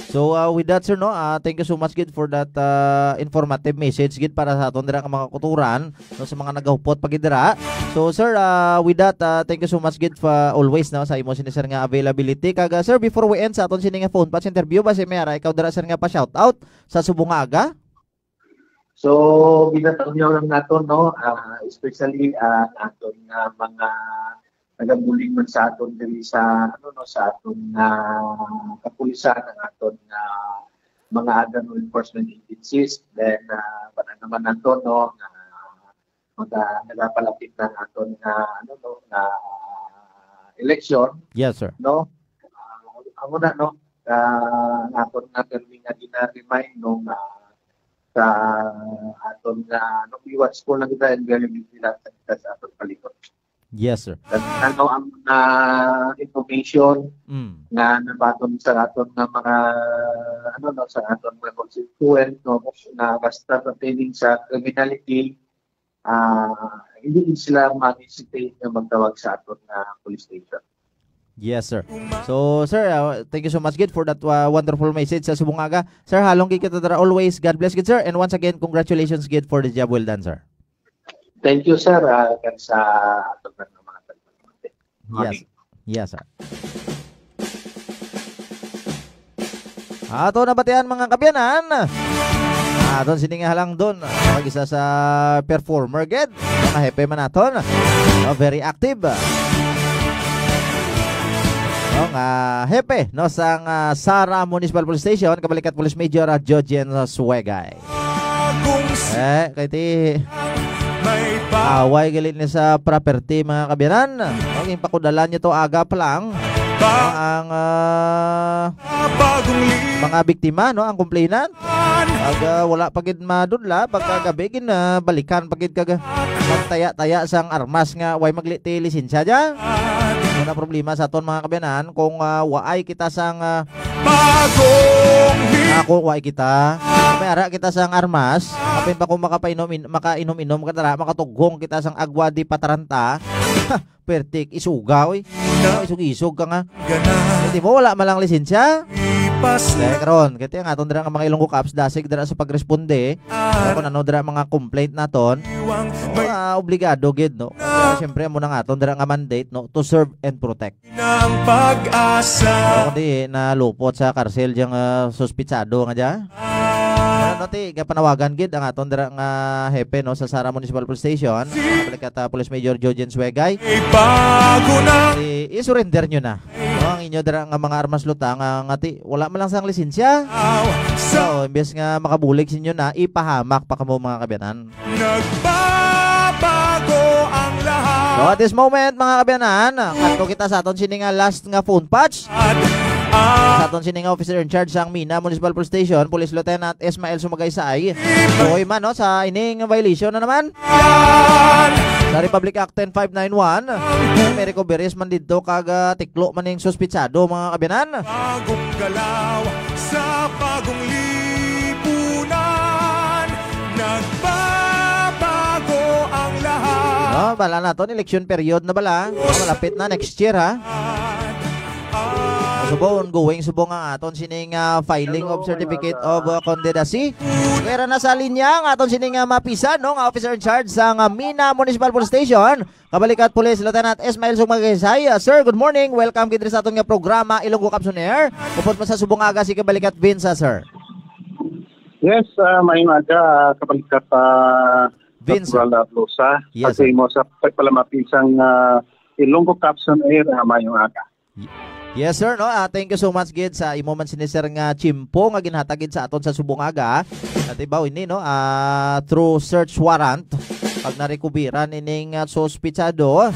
So, uh, with that, sir, no, uh, thank you so much gid for that, uh, informative message gid para sa aton dira nga mga kuturan, no, sa mga nagahupot pa gid dira. So, sir, uh, with that, uh, thank you so much gid for always, no, sa imo sini, sir, nga availability. Kag, uh, sir, before we end sa aton sini nga phone patch interview, basi may ara ikaw dira, sir, nga pa-shout out sa subong nga aga? So, ginatangyaw lang naton, no, ah, especially, ah, aton nga mga nagabulig man sa aton diri sa, ano, no, sa aton nga kapulisan, ang aton nga mga other law enforcement agencies. Then, ah, wala naman nato, no, nga mga nagapalapit na ang aton nga, ano, no, nga eleksyon, Yes, sir. no? Ah, amo na, no? Ah, ang aton nga pirmi nga gina-remind, no, nga sa aton nga, no, be watchful lang kita and very vigilant sa kita sa aton palibot. Yes, sir. Ano ang uh, information Mm. nga nabaton sa aton nga mga ano no sa aton mga constituent no na basta pertaining sa criminality, ah hindi gid sila ma-hesitate nga magtawag sa aton nga police station. Yes, sir. So, sir, uh, thank you so much gid for that uh, wonderful message sa subong aga. Sir, halong gid kita dira always. God bless gid, sir. And once again, congratulations gid for the job well done, sir. Thank you, sir, ah, kag sa aton nga mga Yes. Yes, sir. Ato na batian, mga kabyanan. Aton sini nga halangdon, mag isa sa performer gid, mga hepe man naton. No, very active. No, nga hepe no sang ah, Sara Municipal Police Station, kabalikat Police Major ah, Jojen Suegay. Eh, kay ti away gali ni sa property, mga kabyanan. Ang pakudalan niyo to aga pa lang ang ah, mga biktima, no, ang complainant. Pag ah, wala pa gid madudla, pagka gabi gid na balikan pa gid kag magtaya-taya sang armas nga way magliti lisensya dyan. Wala problema sa aton, mga kabyanan, kung ah, waay kita sang ah, Bagong Ako, wa kita. May ara kita sang armas. Apin pa kung makapainom, makainom-inom ka dara, makatughong kita sang agwa di pataranta. Pertik, isuga, oy. Isog-isog ka nga. Hindi mo, wala malang lisensya. Kaya karon, kaya ang aton dira nga mga Ilonggo Cops, dasig dira sa pagresponde. Kaya kung ano dira mga complaint naton, uh, obligado gid, no? Kaya, siyempre, mo na nga aton dira nga mandate, no? To serve and protect. Ng pag-asa. Ako di nalupot sa karsel diyang uh, suspitsado nga dya. Ano ti, kapanawagan gid ang aton dira nga hepe no sa Sara Municipal Police Station. Balikat uh, Police Major Jojen Suegay. Bago na. I-surrender nyo na. No, ang inyo dira nga mga armas luta nga, nga ti, wala man lang sang lisensya. So, imbes nga makabulig sa inyo na, ipahamak pa kamo mga kabyanan. Nagbabago ang lahat. So at this moment, mga kabyanan, ato kita sa aton sini nga last nga phone patch. Sa aton sini nga officer in charge sang Mina Municipal Police Station, Police Lieutenant Ismael Sumagaysay. Tuhoy man no sa ining violation na naman. Sa Republic Act ten five nine one, may recoveries man didto kag ah, tiklo man ning suspitsado, mga kabyanan. Bagong galaw sa bagong lipunan. Nagbabago ang lahat. No, bala naton, election period na bala. No, malapit na next year, ha. Subong ongoing subong ang aton sining ah, filing of certificate of ah, candidacy. Pero nasa linya ang aton sining ah, mapisan no, nga officer in charge sa ah, Mina Municipal Police Station. Kabalikat Police Lieutenant Ismael Sumagaysay. Ah, sir, good morning. Welcome gid sa aton nga programa Ilonggo Cops on Air. Upod mo sa subong aga si Kabalikat Vince, ah, sir. Yes, uh, maayong aga, ah, kabalikat uh, Vince, sir. Natural Ablosa. Yes, Pati mo sa pagpalamati sang uh, Ilonggo Cops on Air, uh, maayong aga. Yes, sir. No? Ah, thank you so much gid sa imo man sini, sir, nga tiyempo nga ginhatag gid sa aton sa subong aga. Natibaw ini, no? Ah, through search warrant, pag narekubiran ining ah, suspitsado,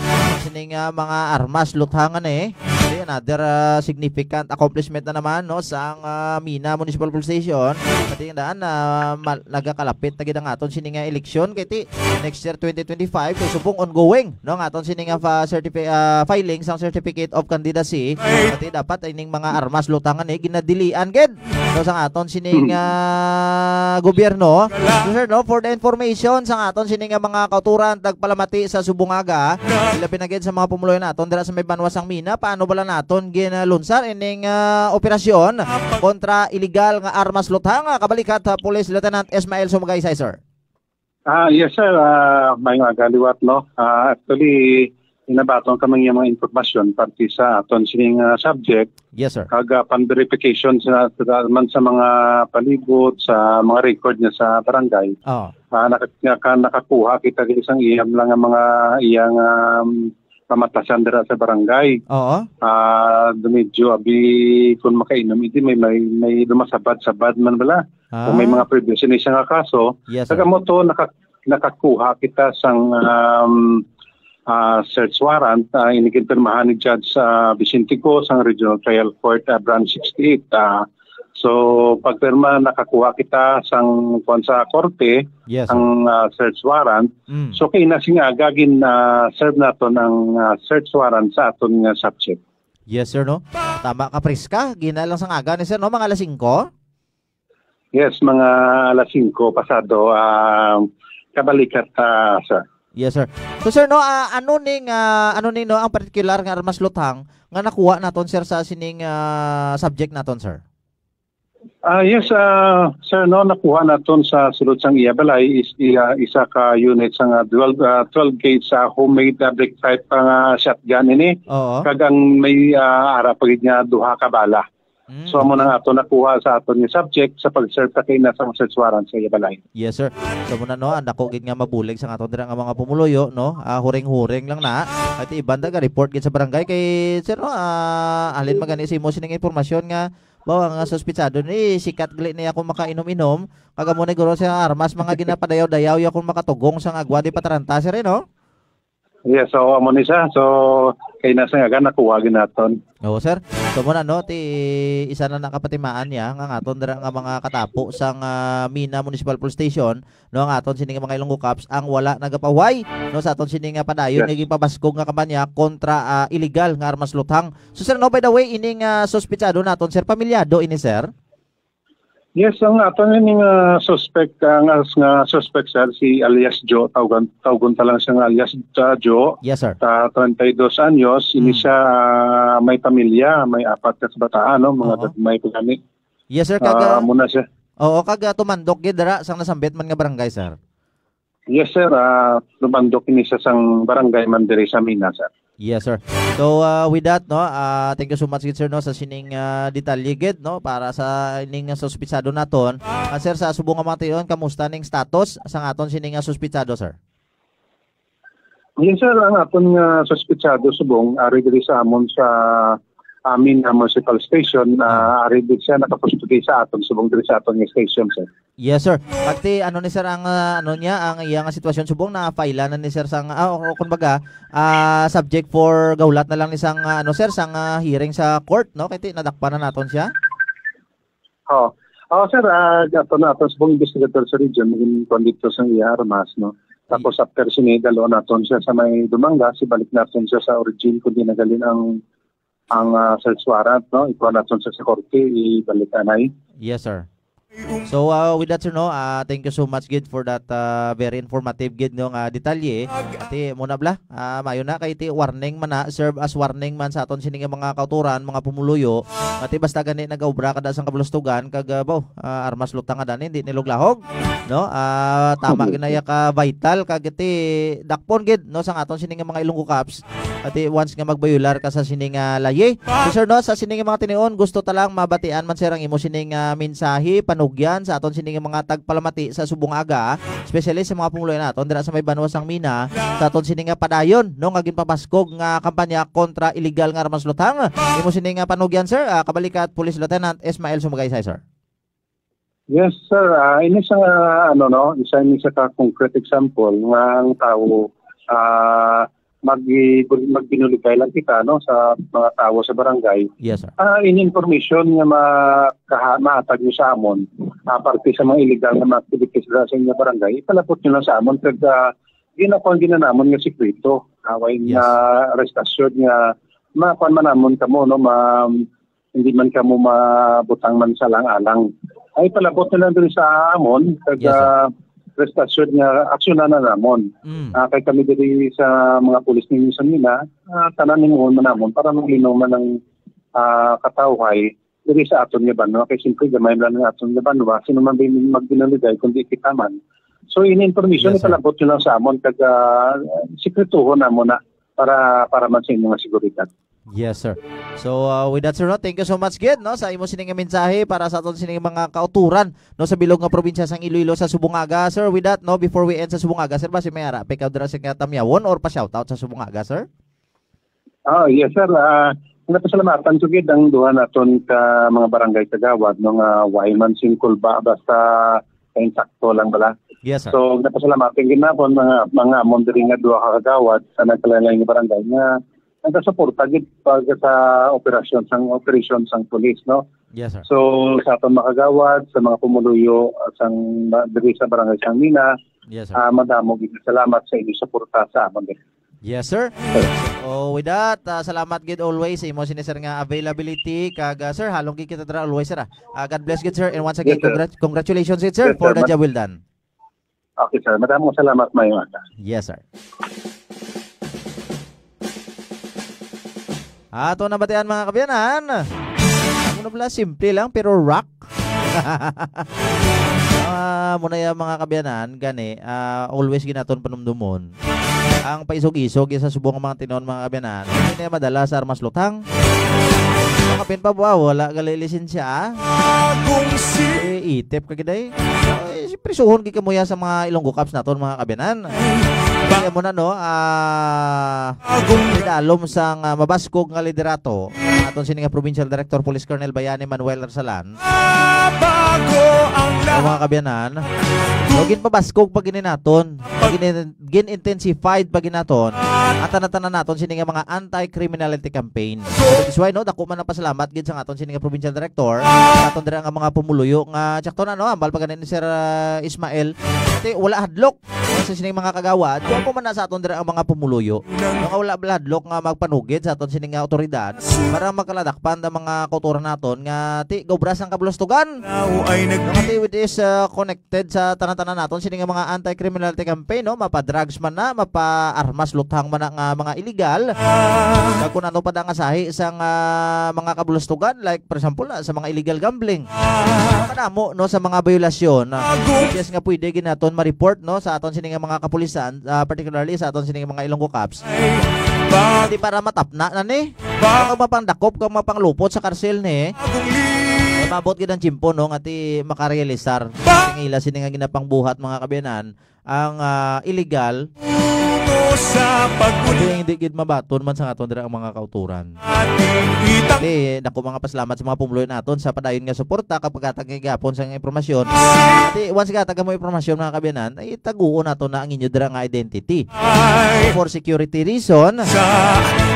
sining ah, mga armas luthangan eh. Ito another ah, significant accomplishment na naman, no, sa ah, Mina Municipal Police Station. Pati yung daan na mal- nagakalapit na gid ang aton sini nga eleksyon kay ti next year twenty twenty-five, so subong ongoing, no, ang aton sini nga fa- certifi- ah, filing sang certificate of candidacy. Pati dapat ining mga armas lutangan eh ginadilian gid, no, sang aton sining ah, gobyerno. So, sir, no, for the information sang aton sini nga mga kauturan tagpalamati sa subong aga, ilabi na gid sa mga pumuloy naton dira sa may banwa sang Mina, paano bala naton ginalunsar ining ah, operasyon kontra illegal nga armas luthang? Ah, kabalikat ha Police Lieutenant Ismael Sumagaysay, sir. Ah, yes, sir. Ah, maayong aga liwat, no? Ah, actually, inabaton kami nga mga impormasyon parte sa aton sining ah, subject. Yes, sir. Kag ah, pan verification sa, sa man sa mga palibot, sa mga record niya sa barangay. Oh. Ah, naka, naka, nakakuha kita sa isang iyam lang ang mga iyang um, pamatasan dira sa barangay. Oo. Ah, medyo abi kung makainom, hindi may may, may lumasabad-sabad man bala. Ah. Kung may mga previous ini siya nga kaso, Yes, sir. Taga mo to, naka, nakakuha kita sang um, ah, search warrant uh, iniginpirmahan ni Judge uh, Vicente Go sang Regional Trial Court uh, Branch sixty-eight. Uh, So, pagpirma, nakakuha kita sang kuwan sa korte, Yes, sir. ang, ah, search warrant. Mm. So, kay na sing aga gin, ah, serve naton ang, ah, search warrant sa aton nga subject. Yes, sir, no? Tama ka, preska. Gina lang sang aga ni sir, no? Mga alas singko? Yes, mga alas singko pasado, ah, kabalikat, ah, sir. Yes, sir. So, sir, no, ah, ano ning, ah, ano ni, no, ang particular nga armas luthang nga nakuha naton, sir, sa sining, ah, subject naton, sir? Ah, yes, ah, sir, no, nakuha naton sa sulod sang iya balay is iya isa ka unit sa nga twelve, ah, twelve gauge sa homemade, ah, break type nga shotgun ini. Oo. Kag ang may, ah, ara pa gid nga duha ka bala. Mm, So, amo okay. na nga ato nakuha sa aton nga subject sa pag-serve ta kay nasa search warrant sa iya balay. Yes, sir. So, muna, no, ang dako gid nga mabulig sa aton dira nga mga pumuluyo, no? Ah, huring-huring lang na. At iban daga report gid sa barangay kay, sir, no, ah, halin magani sa imo sining impormasyon nga, bawa nga suspitsado ni sikat gali niya kung makainom-inom. Kag amo ni guro sa armas mga ginapadayaw-dayaw ya kung makatugong sa agwa di pataranta, sir, eh, no? Yes, so amo ni siya. So, kay nasa nga nakuha gid naton. Oo, sir. So, muna, no, ti isa na nakapatimaan niya nga aton dira nga mga katapo sang, ah, Mina Municipal Police Station, no, ang aton sini nga mga Ilonggo Cops ang wala nagapahuway, no, sa aton sini nga padayon Yes. nga ginpabaskog nga kampanya kontra, ah, illegal nga armas luthang. So, sir, no, by the way, ining, ah, suspitsado naton, sir, pamilyado ini, sir? Yes, ang aton ini nga suspect, ah, nga, nga suspect, sir, si alias Joe, tawgan, tawgon ta lang siya nga alias, ah, Joe. Yes, sir. Ta treinta y dos anyos, ini Oo. siya, ah, may pamilya, may apat ka kabataan, no, mga Oo. gagmay pa gani. Yes, sir, kag, Ah, ah, muna siya. Oo, kag, ah, tumandok gid dira sang nasambit man nga barangay, sir. Yes, sir, ah, tumandok ini sa sang barangay man diri sa Mina, sir. Yes, sir. So, ah, with that, no, ah, thank you so much gid, sir, no, sa sining, ah, detalye gid, no, para sa ining suspitsado naton. Ah, sir, sa subong nga mga tion, kamusta ning status sang aton sining, ah, suspitsado, sir? Yes, sir, ang aton nga suspitsado subong ari diri sa amon sa amin nga municipal station, ah, ari diri siya nakakustodiya sa aton subong diri sa aton nga station, sir. Yes, sir. Pati ano ni sir ang, ah, ano niya, ang iya nga sitwasyon subong na file na ni sir sang, ah, o, o, kumbaga, ah, subject for gahulat na lang ni sang, ah, ano sir, sang, ah, hearing sa court, no? Kay ti nadakpan na naton siya. Oh. Oh, sir, ah, ato na ato sa investigator sa region, maging kondito sa iya armas, no? Tapos after sini, dalo naton siya sa may Dumangas, ibalik naton siya sa origin kung di nagalin ang, ang, ah, search warrant, no? Ikuha naton siya sa korte, ibalik anay. Yes, sir. So, ah, with that, sir, no, ah, thank you so much gid for that, ah, very informative gid, no, nga detalye. Ati, muna bala, ah, mayo na kay ti warning man na, serve as warning man sa aton sini nga mga kauturan, mga pumuluyo. Ati, basta gani nag-obra kada sang kabulastugan, kag, ah, baw, ah, armas lutang nga dani, hindi niluglahog, no? Ah, tama ginaya ka vital, kag iti dakpon gid, no, sang aton sini nga mga Ilonggo Cops. Ati, once nga magbayular ka sa sini nga layi. So, sir, no, sa sini nga mga tinion, gusto ta lang mabatian man, sir, ang imo sini nga mensahe, panugyan sa aton sini nga mga tagpalamati sa subong aga, especially sa mga pumuluyo naton dira sa may banwa sang Mina, sa aton sini nga padayon, no, nga ginpabaskog nga kampanya kontra illegal nga armas luthang. Imo sini nga panugyan, sir, ah, kabalikat Police Lieutenant Ismael Sumagaysay, sir. Yes, sir. Ah, ini sa, ano, no, isa ini sa ka concrete example nga ang tawo, ah, mag-, magbinuligay lang kita, no, sa mga tawo sa barangay. Yes, sir. Ah, in information nga makaha-, mahatag niyo sa amon, ah, parte sa mga illegal nga mga activities dira sa inyo barangay, ipalabot niyo lang sa amon kag, ah, ginakuan gina namon nga sikreto. Away Yes. nga rest assured nga makuan man namon kamo, no, ma-, hindi man kamo mabutang man sa lang-alang. Ay, palabot na lang diri sa amon, kag, Yes, sir. ah, rest assured nga aksyonan na namon. Mm. Ah, kay kami diri sa mga pulis ninyo sa Mina, ah, tanan himuon man namon para maglinaw man ang, ah, katawhay diri sa aton nga banwa. Kay siyempre, gamay man lang ang aton nga banwa. Sino man ba yung magbinuligay kundi kita man? So, in information, Yes, sir. ipalabot nyo lang sa amon, kag, ah, sikretuhon namon na para, para man sa inyong seguridad. Yes, sir. So, uh, with that, sir, no, thank you so much gid, no, sa imo sining nga mensahe para sa aton sining mga kauturan, no, sa bilog nga probinsya sang Iloilo sa subong aga, sir. With that, no, before we end sa subong aga, sir, basi may ara pa ikaw dira sa nga tamyawon or pa-shoutout sa subong aga, sir? Ah, yes, sir. Ah, napasalamatan ko gid ang duha naton ka mga barangay kagawad, no, nga way man singkol ba, basta insakto lang bala. Yes, sir. So, napasalamatan gid naton mga, mga amon diri nga duha ka kagawad sa nagkalain-lain nga barangay nga nagasuporta gid pag sa operasyon sang, operasyon sang pulis, no? Yes, sir. So, sa aton mga kagawad, sa mga pumuluyo, sang, diri sa Barangay Sang Mina, Yes, sir. ah, madamo gid salamat sa inyong suporta sa amon. Yes, sir. So, with that, ah, salamat gid always sa imo sini, sir, nga availability. Kag, ah, sir, halong gid kita dira always, sir, ah. Ah, God bless gid, sir. And once again, Yes, sir. congrat-, congratulations gid, sir, Yes, for sir. the Mad- job well done. Okay, sir. Madamong salamat, maayong aga. Yes, sir. Ato na batian, mga kabiyanan. Amo na pala, simple lang, pero rock. Ah, muna yan, mga kabiyanan, gani, ah, always ginaton panumdumon. Ang paisog-isog sa subong nga mga tinuon, mga kabiyanan, hindi na madala sa armas luthang. Ang kapin pa ba, wala gali lisensya, ah? Agong si Eh, itip ka gid, ay. Ay, si prisuhon gid kamo ya sa mga Ilonggo Cops naton, mga kabiyanan. Kaya mo na, no, ah, idalom sang, ah, mabaskog nga liderato aton sini nga Provincial Director Police Colonel Bayani Manuel Arsalan. Bago ang Ang mga kabiyanan, no, ginpabaskog pa gini naton. Gin-, gin-intensified pa ginaton ang tanan-tanan naton sini nga mga anti-criminality campaign. That is why, no, dako man ang pasalamat gid sa aton sini nga provincial director, sa aton dira nga mga pumuluyo nga tsakto na, no, ambal pa gani ni Sir, ah, Ismael. Kasi wala hadlok sa sining mga kagawad, kung man na sa aton dira ang mga pumuluyo. Nga wala bala hadlok nga magpanugid sa aton sining nga awtoridad para makaladakpan ang mga kauturan naton nga ti gaubras ang kabulastugan. Now ay nag- Nga ti with this, uh, connected sa tanan-tanan naton sini nga mga anti-criminality campaign, no? Mapa-drugs man na, mapa-armas luthang man na nga mga illegal. Kag kung ano pa da nga sahi sang, ah, mga kabulastugan, like, for example, ah, sa mga illegal gambling. Kadamo, no, sa mga biolasyon, ah, yes, nga pwede ginaton ma-report, no, sa aton sini nga mga kapulisan, ah, particularly sa aton sini nga mga Ilonggo Cops. Di para matapna na ni. Kag mapangdakop, kag mapanglupot sa karsil ni. Mabot gid ang tiyempo, no, nga ti makarealisar. Tingila sini nga ginapangbuhat, mga kabiyanan, ang, ah, illegal. Tungo sa paguli. Ito yung hindi gid mabaton man sa aton dira ang mga kauturan. Ating itang Di, dako mga pasalamat sa mga pumuluyo naton sa padayon nga suporta kapag atag gihapon sa impormasyon. Di, once gatag mo impormasyon, mga kabiyanan, ay taguon nato na ang inyo dira nga identity. Ay. For security reason, Sa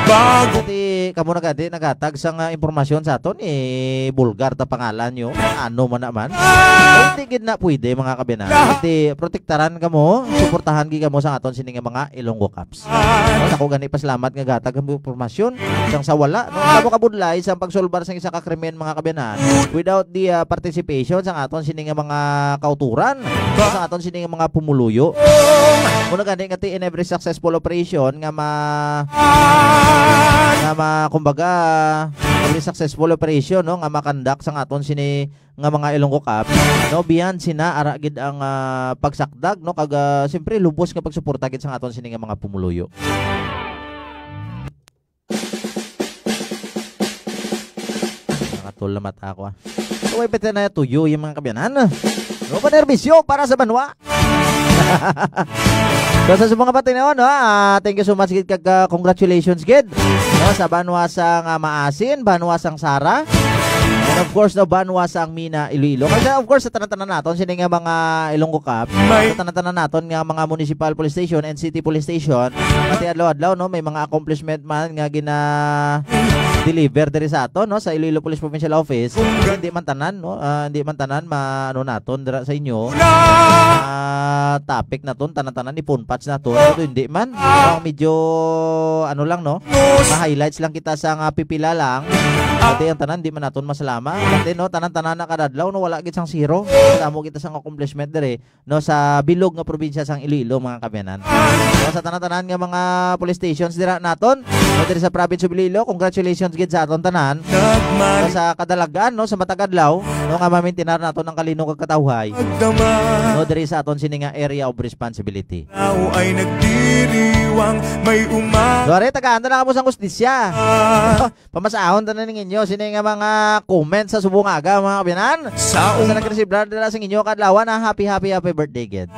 bago. Ti, kamo na gani naghatag sang, ah, impormasyon sa aton, eh, bulgar ta pangalan nyo. Ano man naman. Hindi gid na pwede, mga kabiyanan. Ti, protektaran kamo, suportahan gid kamo sa aton sini nga mga Ilonggo Cops. Ay. Ako gani pasalamat nga gatag ang impormasyon sang sa wala, no? Kamo kabudlay sa pagsulbar sang isa ka krimen, mga kabiyanan, without the, ah, participation sang aton sini nga mga kauturan, sa aton sini nga mga pumuluyo. Muna gani nga ti in every successful operation nga ma-, nga ma-, kumbaga, every successful operation, no, nga makandak sang aton sini nga mga Ilonggo Cops, no, beyond sina ara gid ang, ah, pagsakdag, no, kag, ah, siyempre, lubos nga pagsuporta gid sang aton sini nga mga pumuluyo. Nakatol na mata ako, ah. So, way pwede na tuyo yung mga kabiyanan. No pa nerbisyo para sa banwa. So, sa subong nga pati na, no, ah, thank you so much gid kag, ah, congratulations gid, no, sa banwa sang, ah, Maasin, banwa sang Sara. And of course, no, banwa sang Mina, Iloilo. Kag, of course, sa tanan-tanan naton sini nga mga Ilonggo Cops, sa tanan-tanan naton nga mga municipal police station and city police station, pati adlaw-adlaw, no, may mga accomplishment man nga gina-deliver diri sa aton, no, sa Iloilo Police Provincial Office. Hindi man tanan, no, ah, hindi man tanan ma-, ano naton dira sa inyo. Ah, topic naton, tanan-tanan ipunpats naton. Pero hindi man. Ang medyo, ano lang, no, ma-highlights lang kita sa nga pipila lang. Pati ang tanan, di man naton masalama. Pati, no, tanan-tanan na kadadlaw, no, wala gid sang zero. Damo kita sang accomplishment diri, no, sa bilog nga probinsya sang Iloilo, mga kabiyanan. So, sa tanan-tanan nga mga police stations dira naton, no, diri sa province of Iloilo, congratulations gid sa aton tanan. No, sa kadalagan, no, sa matag adlaw, no, nga mamintinar naton ang kalinog kag katawhay. No, diri sa aton sini nga area of responsibility. Tao ay nagdiriwang may uma- So, are, tagaan na lang kamo sang hustisya. Pamasahon ta na ning inyo sini nga mga comments sa subong nga aga, mga kabiyanan. Sa Sa um- nagresibrar dira sa inyo kadlawan, ha, happy, happy, happy birthday, gid.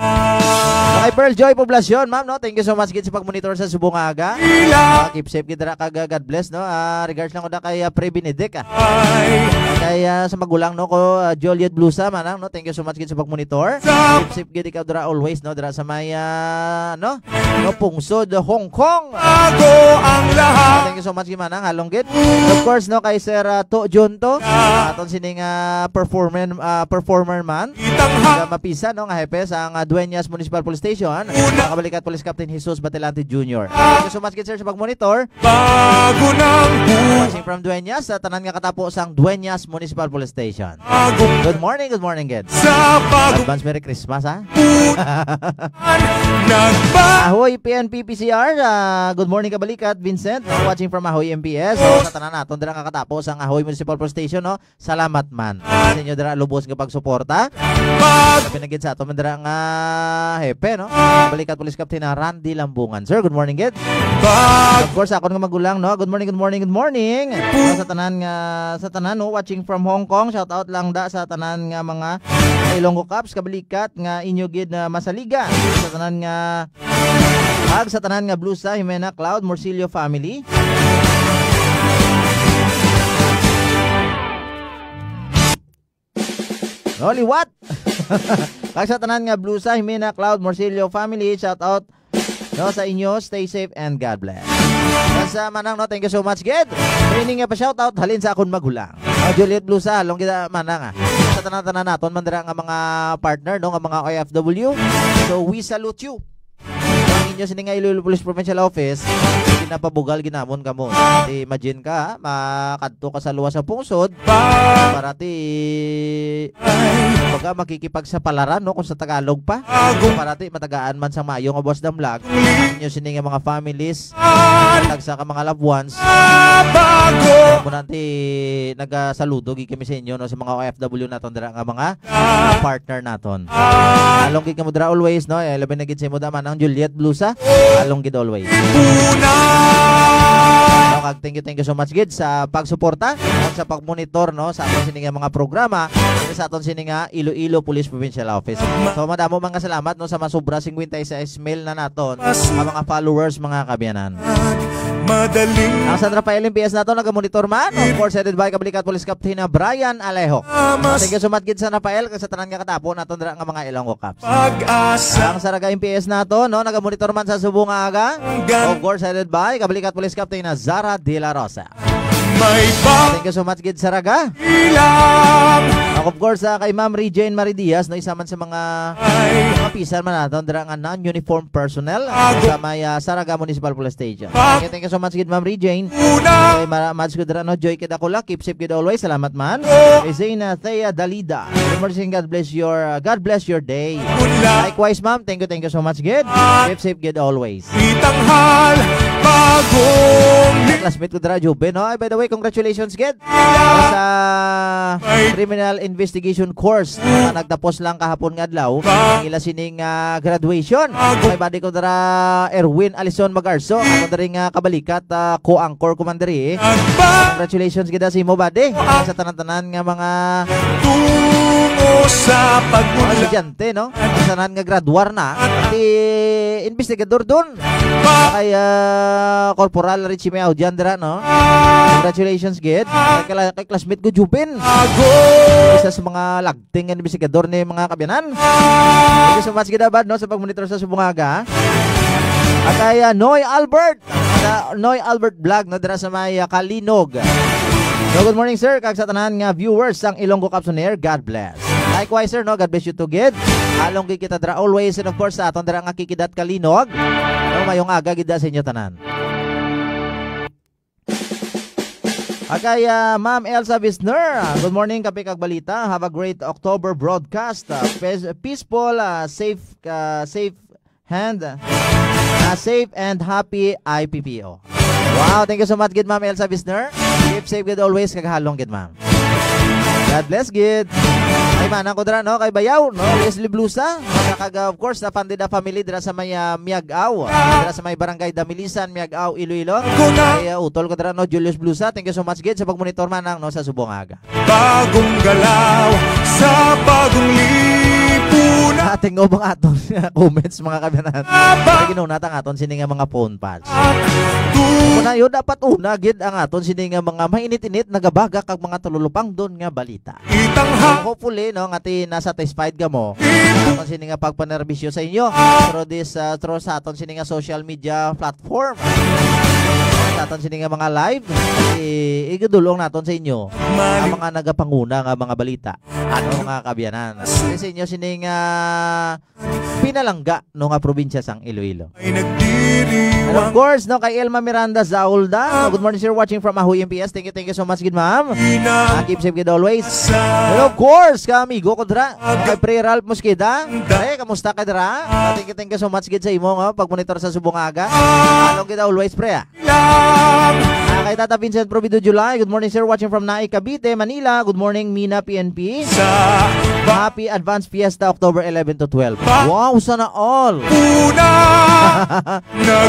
Kay Pearl Joy Poblacion, ma'am, no? Thank you so much, gid, sa pagmonitor sa subong nga aga. Ila- Ah, keep safe, gid, dira, kag, ah, God bless, no? Ah, Share lang ko na kay, ah, Pre Benedict, ah. Ay. Kay, ah, sa magulang, no, ko, ah, Juliet Blusa, manang, no? Thank you so much gid sa pagmonitor. Sa Safe, safe gid ikaw dira always, no? Dira sa may, ah, no? No, Pungsod, Hong Kong. Bago ang lahat. Thank you so much gid, manang, halong gid. Of course, no, kay Sir, ah, To Junto. Ah, aton sining, ah, performer, ah, performer man. Kitang ha- Sa mapisa, no, nga hepe sa ang, ah, Dueñas Municipal Police Station. Una. Nakabalikat Police Captain Jesus Batelante Junior. Thank you so much gid, sir, sa pagmonitor. Bago ng buwan. Watching from Dueñas, sa tanan nga katapo sang Dueñas Municipal Police Station. Bagong Good morning, good morning, gid. Sa bagong Advance Merry Christmas, ha? buwan, nagba- Ahoy, P N P P C R. Ah, good morning, kabalikat, Vincent. Watching from Ahoy M P S. So, sa tanan naton, dira nga katapo sang Ahoy Municipal Police Station, no? Salamat man sa inyo dira lubos nga pagsuporta. Pag- Sabi na gid sa ato man dira nga hepe, no? Balikat Police Captain na Randy Lambungan. Sir, good morning gid. Pag- Of course, akon nga magulang, no? Good morning, good morning, good morning. Sa tanan nga, sa tanan, no, watching from Hong Kong, shout out lang da sa tanan nga mga Ilonggo Cops, kabalikat nga inyo gid na masaligan. Sa tanan nga Kag sa tanan nga Blusa, Jimena, Cloud, Morcillo family. No, liwat. Kag sa tanan nga Blusa, Jimena, Cloud, Morcillo family, shout out, no, sa inyo. Stay safe and God bless. Sa manang, no, thank you so much, gid. Training nga pa shout out halin sa akon magulang. Ah, Juliet Blusa, halong kita, manang, ah. Sa tanan-tanan naton man dira nga mga partner, no, nga mga O F W. So, we salute you. Ang inyo sini nga Iloilo Police Provincial Office, ginapabugal ginamon kamo. Di, imagine ka, ha, makadto ka sa luwas sa pungsod, para ti baga makikipagsapalaran, no, kung sa Tagalog pa. Para ti matagaan man sa maayo nga buwas damlag ang inyo sini nga mga families, tagsa ka mga loved ones. Muna ti nagasaludo gid kami sa inyo, no, sa mga O F W naton dira nga mga partner naton. Along gid kamo dira always, no? Eh, labi na gid sa imo da, manang Juliet Blusa. Along gid always. No, kag thank you, thank you so much gid sa pagsuporta, sa pagmonitor, no, sa aton sini nga mga programa, sa aton sini nga Iloilo Police Provincial Office. So, madamo man nga salamat, no, sa mga sobra singkwenta y seis mil na naton nga mga followers, mga kaabyanan. Madaling Ang San Rafael M P S nato nagamonitor man. Of course, headed by Kabalikat Police Captain na Brian Alejo. Thank you so much gid, San Rafael, kag sa tanan nga katapo naton dira nga mga Ilonggo Cops. Pag-asa. Ang Saraga M P S nato, no, nagamonitor man sa subong nga aga. Hanggang Of course, headed by Kabalikat Police Captain na Zara de la Rosa. May ba Thank you so much gid, Saraga. Ilang Ako, of course, ah, kay Ma'am Regine Marie Diaz, no, isa man sa mga Ay. mga pisan man naton dira nga non-uniform personnel Ako. sa may, ah, Saraga Municipal Police Station. Pak- Okay, thank you so much gid, Ma'am Regine. Una. Okay, mara-, mads ko dira, no, Joy Kidakula, keep safe gid always. Salamat man. Oh. Kay Zena Thea Dalida. Good morning, God bless your, uh, God bless your day. Una. Likewise, ma'am. Thank you, thank you so much gid. Ah. Keep safe gid always. Itanghal, bagong Classmate ko dira, Jube, no? Ay, by the way, congratulations gid sa Criminal Investigation Course na nagtapos lang kahapon nga adlaw ang ila sining, ah, graduation. May badi ko dira, Erwin Alison Magarso, ako diri nga kabalikat, ah, co-anchor ko man diri. Congratulations gid sa imo, badi. Sa tanan-tanan nga mga Tungo sa mga pagmula. estudyante, no? Sa tanan nga graduar na, ti investigador dun. Pa- Kay, ah, Corporal Richie Meao dyan dira, no? Congratulations gid. Kay, kay classmate ko, Jubin. Ago. Isa sa mga lagting nga investigador ni mga kabyanan. Thank you so much gid, bad, no, sa pagmonitor sa subong nga aga. At kay, ah, Noy Albert, sa Noy Albert Vlog, no, dira sa may, ah, Kalinog. So, good morning, sir, kag sa tanan nga viewers sang Ilonggo Cops on Air. God bless. Likewise, sir, no, God bless you too, gid. Along gid kita dira always, and of course, sa aton dira nga Kikidat Kalinog. No, mayong aga gid sa inyo tanan. Akay, ah, Ma'am Elsa Visner, ah, good morning, Kape kag Balita. Have a great October broadcast. Ah, pes-, peaceful, ah, safe, ah, safe hand, ah, safe and happy I P P O. Wow, thank you so much gid, Ma'am Elsa Visner. Keep safe gid always, kag halong gid, ma'am. God bless gid. Ay, manang ko dira, no, kay Bayaw, no, Leslie Blusa, kag, of course, sa Pandida family dira sa may, ah, Miag-aw, dira sa may Barangay Damilisan, Miag-aw, Iloilo. Ay, ah, utol ko dira, no, Julius Blusa. Thank you so much gid sa pagmonitor, manang, no, sa subong nga aga. Bagong galaw sa bagong lipunan. Ating ubang aton comments, mga kabyanan. Ginuna ta ang aton sini nga mga phone pads. Una yun, dapat una gid ang aton sini nga mga mainit-init, nagabagak kag mga tululupangdon nga balita. Hopefully, no, nga ti na-satisfied ka mo. Aton sini nga pagpanerbisyo sa inyo through this, uh, through sa aton sini nga social media platform. Sa aton sini nga mga live, i-, igudulong naton sa inyo ang mga nagapanguna nga mga balita. Ano, mga kabyanan? Sa inyo sini nga pinalangga, no, nga probinsya sang Iloilo. And of course, no, kay Elma Miranda Zaulda. Good morning, sir. Watching from Ahuy M P S. Thank you, thank you so much, good ma'am. Ah, keep safe, good always. And of course, ka amigo ko dra, kay Pre Ralph Mosqueda. Pre, kamusta ka dra? Ah, thank you, thank you so much, good sa imo, nga pagmonitor sa subong aga. Along kita always, pre, ah. Ah, kay Tata Vincent Provido July. Good morning, sir. Watching from Naik, Cavite, Manila. Good morning, Mina P N P. Happy Advance Fiesta, October eleven to twelve. Wow, sana all.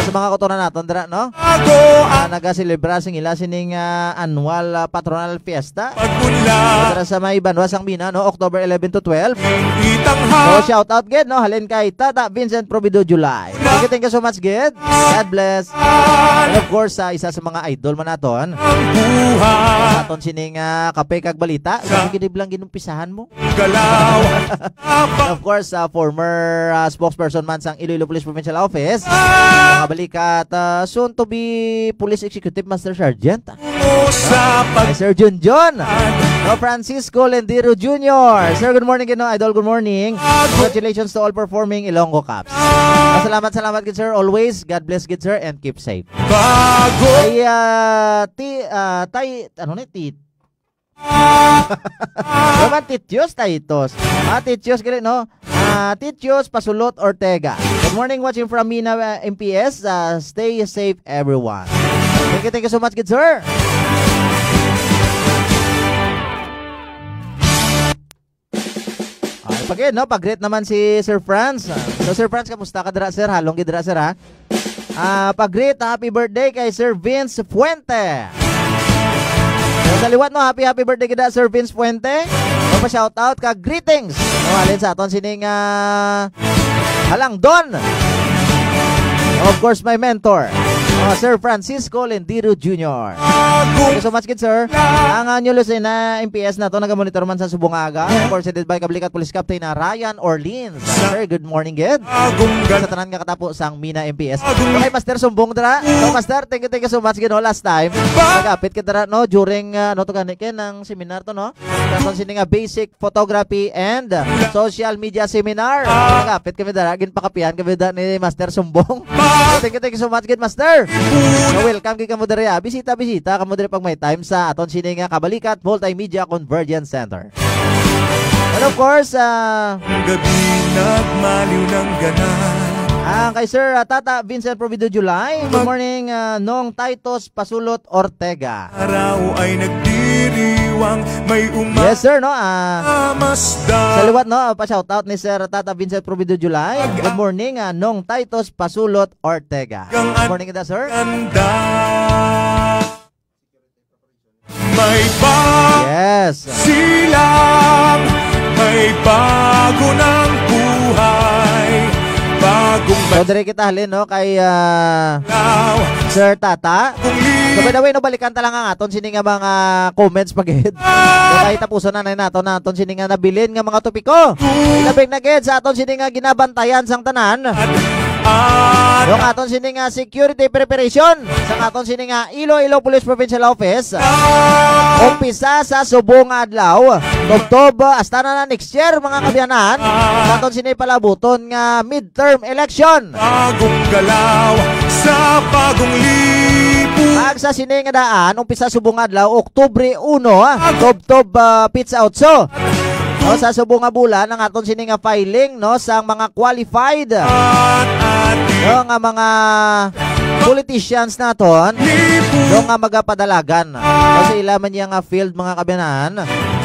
Sa mga kautoran naton dira, no? Ah, nagaselebra sing ila sining, ah, annual, ah, patronal fiesta. Dira sa may banwa sang Mina, no? October eleven to twelve. So, shout out gid, no? Halin kay Tata Vincent Provido July. Thank you, thank you so much, gid. God bless. And of course, sa isa sa mga idol man naton. Ang buhay. Aton sining, ah, kape kag balita. Sa gid lang ginumpisahan mo. Galaw. Of course, ah, former, ah, spokesperson man sang Iloilo Police Provincial Office. Mga balikat, ah, soon to be Police Executive Master Sergeant. Sa pag- Ay, Sir Junjun. No, Francisco Lendiro Junior. Sir, good morning, Gino Idol. Good morning. Congratulations to all performing Ilonggo Cops. Salamat, salamat, good sir. Always, God bless, good sir, and keep safe. Bago. Ay, ah, ti, ah, tay, ano ni, ti? Roman Titios, Taitos. Ah, Titios, gali, no? Ah, Titios Pasulot Ortega. Good morning, watching from Mina, uh, M P S. Uh, stay safe, everyone. Thank you, thank you so much, good sir. Ah, pag no, pag-greet naman si Sir Franz. Ah, so, Sir Franz, kamusta ka dira, sir? Halong gid dira, sir, ha? Ah, pag-greet, happy birthday kay Sir Vince Fuente. So, sa liwat, no, happy, happy birthday kita, Sir Vince Fuente. Magpa-shoutout ka, greetings. No, halin sa aton sining, ah, halangdon. Of course, my mentor, ah, Sir Francisco Lendiro Junior. Thank you so much, good sir. Ang, ah, New Lucena M P S nato, nagamonitor man sa subong nga aga. Of course, headed by Kablikat Police Captain na Ryan Orleans. Sir, good morning, gid. Sa tanan nga katapo sang Mina M P S. Kay Master Sumbong dira. So, Master, thank you, thank you so much, gid, no, last time. Nagapit ka dira, no, during, ah, ano to gani, kay nang seminar to, no? Sa aton sini nga basic photography and social media seminar. Nagapit kami dira, ginpakapihan kami dira ni Master Sumbong. Thank you, thank you so much, good Master. So, welcome gid kamo diri, ah. Bisita, bisita kamo diri pag may time sa aton sini nga Kabalikat Multimedia Convergence Center. And of course, ah, Ang gabi nagmaliw ng ganap. Ang kay Sir, ah, Tata Vincent Provido July. Good morning, ah, Nong Titus Pasulot Ortega. Araw ay nagdiriwang, may uma- Yes, sir, no? Ah, Masdan. Sa liwat, no? Pa-shoutout ni Sir Tata Vincent Provido July. Good morning, ah, Nong Titus Pasulot Ortega. Good morning, kita, sir. Ganda. May ba- Yes. Silang may bago ng buhay. Bagong So, diri kita halin, no, kay, ah, Sir Tata. So, by the way, no, balikan ta lang ang aton sini nga mga comments pa gid. So, kay tapuson na na naton, na aton sini nga nabilin nga mga topiko. Ilabing na gid sa aton sini nga ginabantayan sang tanan. At Yung aton sini nga security preparation sa aton sini nga Iloilo Police Provincial Office. Umpisa sa subong nga adlaw, tubtob hasta na, na next year, mga kabyanan. Sa aton sini palabuton nga midterm election. Bagong galaw sa bagong libo. Ag sa sini nga daan, umpisa subong nga adlaw, Oktubre uno, ah, tubtob, ah, pitsa otso. O, sa subong nga bulan, ang aton sini nga filing, no, sa mga qualified, no, nga mga politicians naton, no, nga magapadalagan. Kasi ila man niya nga field, mga kabyanan.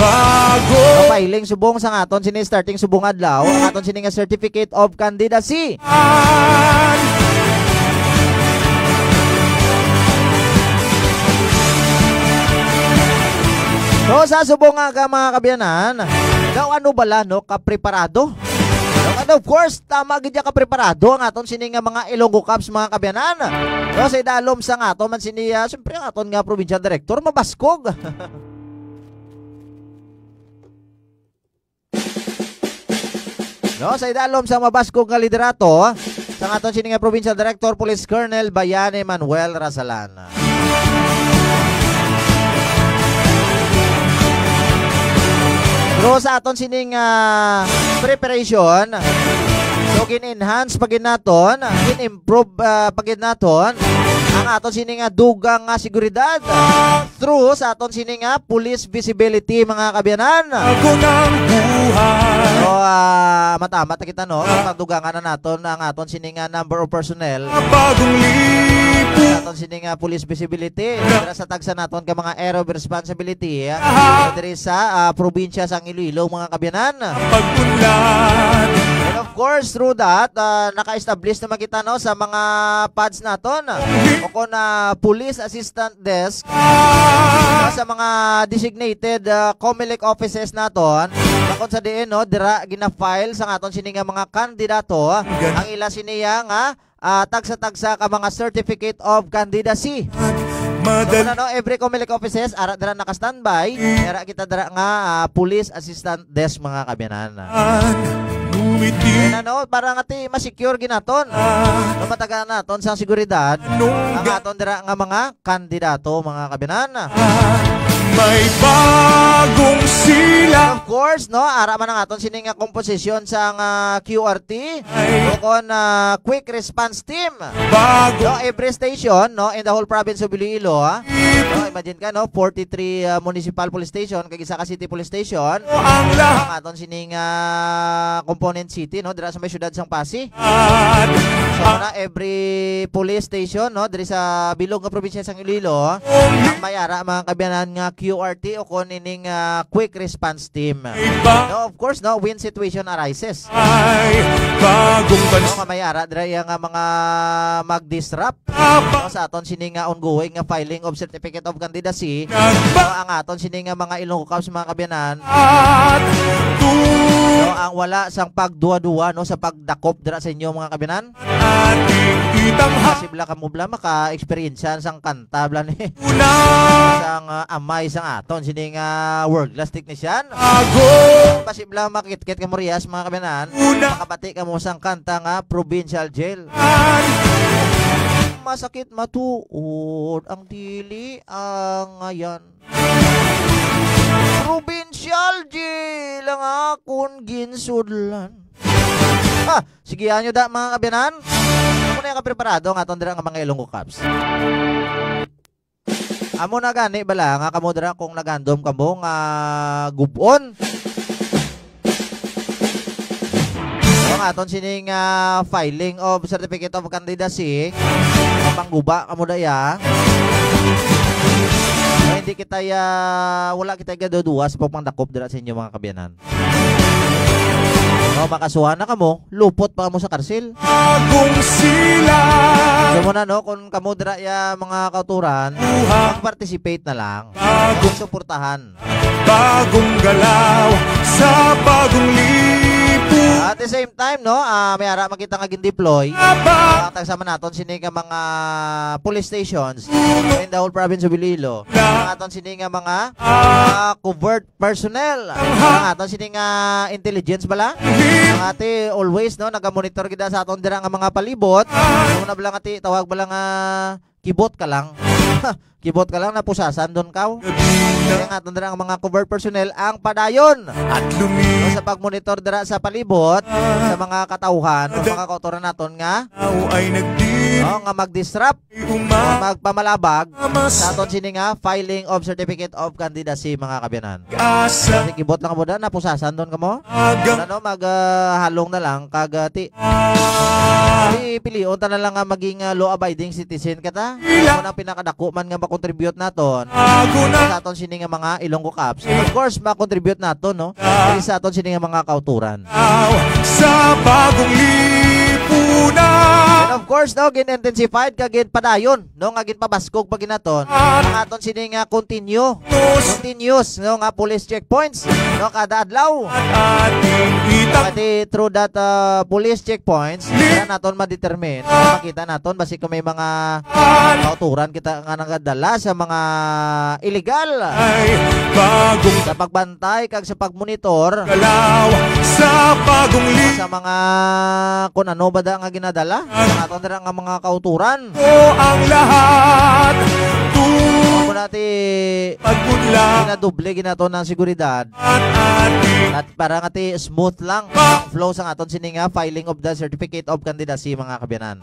Bago. No, filing subong sa aton sini starting subong adlaw, ang aton sini nga certificate of candidacy. So, sa subong nga ka, mga kabyanan, daw ano bala, no, kapreparado? No, And of course, tama gid ya ka preparado ang aton sini nga mga Ilonggo Cops, mga kabyanan. No, sa idalom sa nga ato man sini, ah, siyempre, ang aton nga provincial director, mabaskog. No, sa idalom sa mabaskog nga liderato sa aton sini nga provincial director, Police Colonel Bayani Manuel Rasalan. Pero sa aton sining, ah, preparation, so gin-enhance pa gid naton, gin-improve, ah, pa gid naton ang aton sining, ah, dugang nga seguridad through sa aton sining, ah, police visibility, mga kabyanan. Ako ng buhay. So, ah, matamat na kita, no? Pagdugangan na naton ang aton sining, ah, number of personnel. Bagong lipo. Aton sining, ah, police visibility. Dira sa tagsa naton ka mga area of responsibility, ah, diri sa, ah, probinsya sang Iloilo, mga kabyanan. Pag-unlad. And of course, through that, ah, naka-establish naman kita, no, sa mga pads naton, o kon, ah, police assistant desk, sa mga designated, ah, Comelec offices naton, na kung sa diin, no, dira gina-file sa aton sini nga mga kandidato ang ila siniya nga, ah, tagsa-tagsa ka mga certificate of candidacy. So, ano, no, every Comelec offices, ara dira naka-standby, ara kita dira nga, ah, police assistant desk, mga kabyanan. Yan, ano, para nga ti ma-secure ginaton. No, matagaan naton sa seguridad ang aton dira nga mga kandidato, mga kabyanan. May bagong sila. Of course, no, ara man ang aton sini nga komposisyon sa nga Q R T o kon, ah, quick response team. Bago. No, every station, no, in the whole province of Iloilo, ha? No, imagine ka, no, forty-three, ah, municipal police station, kag isa ka city police station. Ang lahat. Ang aton sining, ah, component city, no, dira sa may siyudad sang Passi. So, na every police station, no, diri sa bilog nga probinsya sang Iloilo, ang may ara, mga kabyanan, nga Q R T o kon ining, ah, quick response team. No, of course, no, when situation arises. Ay, bagong bansa. No, nga may ara dira iya nga mga mag-disrupt, no, sa aton sini nga ongoing nga filing of certificate of candidacy. No, ang aton sini nga mga Ilonggo Cops, mga kabyanan. At tu- No, ang wala sang pagduwa-duwa, no, sa pagdakop dira sa inyo, mga kabyanan. Ating itang ha- Kasi bala kamo bala maka-experience sang kanta bala ni. Una. Sang, ah, amay sang aton sini nga world class technician. Ago. Basi bala makit-kit kamo riyas, mga kabyanan. Una. Makabati kamo sang kanta nga Provincial Jail. An. Masakit matuod ang dili ang ngayan. Provincial Jail ang akon ginsudlan. Ah, sige, anyo da, mga kabyanan. Amo na yung kapreparado ang aton dira nga mga Ilonggo Cops. Amo na gani bala nga kamo dira kung nagandom kamo nga gub-on. So, ang aton sining, ah, filing of certificate of candidacy, pangguba kamo da ya. So, hindi kita ya, wala kita gaduduwa sa pagpangdakop dira sa inyo, mga kabyanan. No, makasuhan na kamo, lupot pa kamo sa karsil. Agong sila. So, mo na, no, kung kamo dira ya, mga kauturan, mag-participate na lang. Agong suportahan. Bagong galaw sa bagong lipo. At the same time, no, ah, may ara man kita nga gin-deploy. Aba. Ah, tagsa man naton sini ka mga police stations in the whole province of Iloilo. Ang aton sini nga mga, ah, covert personnel. Ang aton sini nga intelligence bala. Ang ati always, no, nagamonitor kita sa aton dira nga mga palibot. Ano na bala nga ti, tawag bala nga kibot ka lang. Kibot ka lang, napusasan doon ka. Kaya nga, aton dira ang mga covert personnel ang padayon. At lumi- Sa pagmonitor dira sa palibot, sa mga katawhan, o mga kautoran naton nga, Tao ay nagdiri. O, nga mag-disrupt, Uma- magpamalabag Mas- sa aton sini nga filing of certificate of candidacy, mga kabyanan. Asa. Kasi kibot lang mo da, napusasan doon ka mo. Aga. Ano, mag, ah, halong na lang, kag, ah, ti-, Ah. Di pilion ta na lang nga maging, ah, law-abiding citizen ka ta. Ila. Ano ang pinakadako man nga makontribute naton Ako na. Sa aton sini nga mga Ilonggo Cops. Of course, makontribute naton, no? Ah. Diri sa aton sini nga mga kauturan. Aw, sa bagong lipunan. And of course, no, gin-intensified ka gid padayon, no, nga ginpabaskog pa ginaton ang aton sini nga continue, continuous, no, nga police checkpoints, no, kada adlaw. At ating Pati through that, uh, police checkpoints, para naton ma-determine, makita naton basi kung may mga kauturan kita nga nagadala sa mga illegal. Ay, bagong Sa pagbantay kag sa pagmonitor galaw sa bagong li- sa mga kung ano ba da nga ginadala sa aton dira nga mga kauturan. Ko ang lahat. Tu- Ako nati pagmudla ginadoble ginato ng seguridad. At ati at para nga ti smooth lang ang flow sa aton sini nga filing of the certificate of candidacy, mga kabiyanan.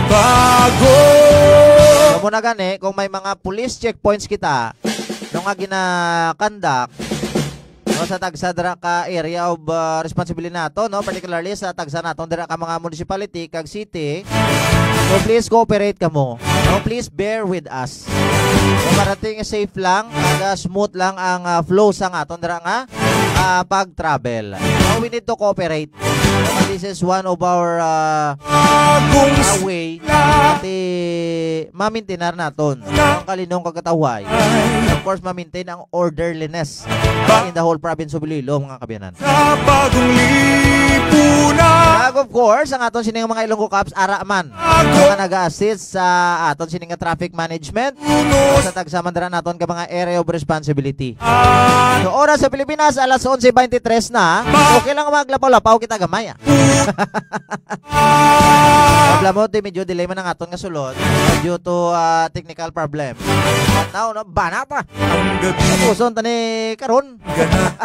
Bago. So, muna gani, kung may mga police checkpoints kita, no, nga gina-conduct, no, sa tagsa dira ka area of, uh, responsibility nato, no, particularly sa tagsa naton dira ka mga municipality kag city, so please cooperate kamo. No, please bear with us. So, para ting safe lang, aga smooth lang ang, uh, flow sa aton dira nga, uh, pag-travel. So, we need to cooperate. This is one of our, uh, uh, way ati ma-maintain naton ang kalinong kagatahuay. Of course, ma-maintain ang orderliness in the whole province of Iloilo, mga kabiyanan. Sa bagong lipunan. Kag of course, ang aton sining mga Ilonggo Cops, ara man, mga nag-assist sa aton sining nga traffic management, sa tagsa man dira naton ka mga area of responsibility. So, oras sa Pilipinas, alas onse veintitrés na. Okay lang, maglapaw-lapaw kita gamay, ah. Problema, di medyo delay man ang aton nga sulod due to, ah, technical problem. Now, no, banat, ah. Ang gabi. Puson tani karon. Gana.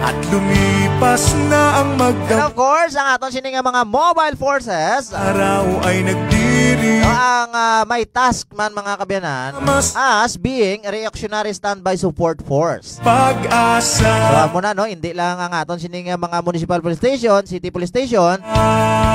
At lumipas na ang magdam- And of course, ang aton sini nga mga mobile forces, araw ay nagdiri. No, ang, ah, may task man, mga kabiyanan, mas as being reactionary standby support force. Pag-asa. So, amo na, no, hindi lang ang aton sini nga mga municipal police station, city police station,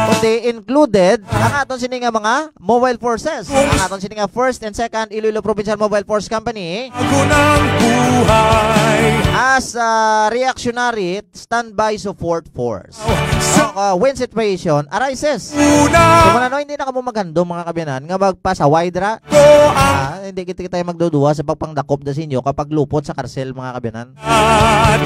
kundi included ang aton sini nga mga mobile forces, ang aton sini nga first and second Iloilo Provincial Mobile Force Company. Ako ng buhay. As, ah, reactionary standby support force. Sa- No, uh, when situation arises. Una. So, mga no, hindi na kamo maghandom, mga kabiyanan, nga magpasaway dira. Ko ang Ah, hindi kita, kita magduduha sa pagpangdakop da sa inyo kapag lupot sa karsel, mga kabiyanan. At,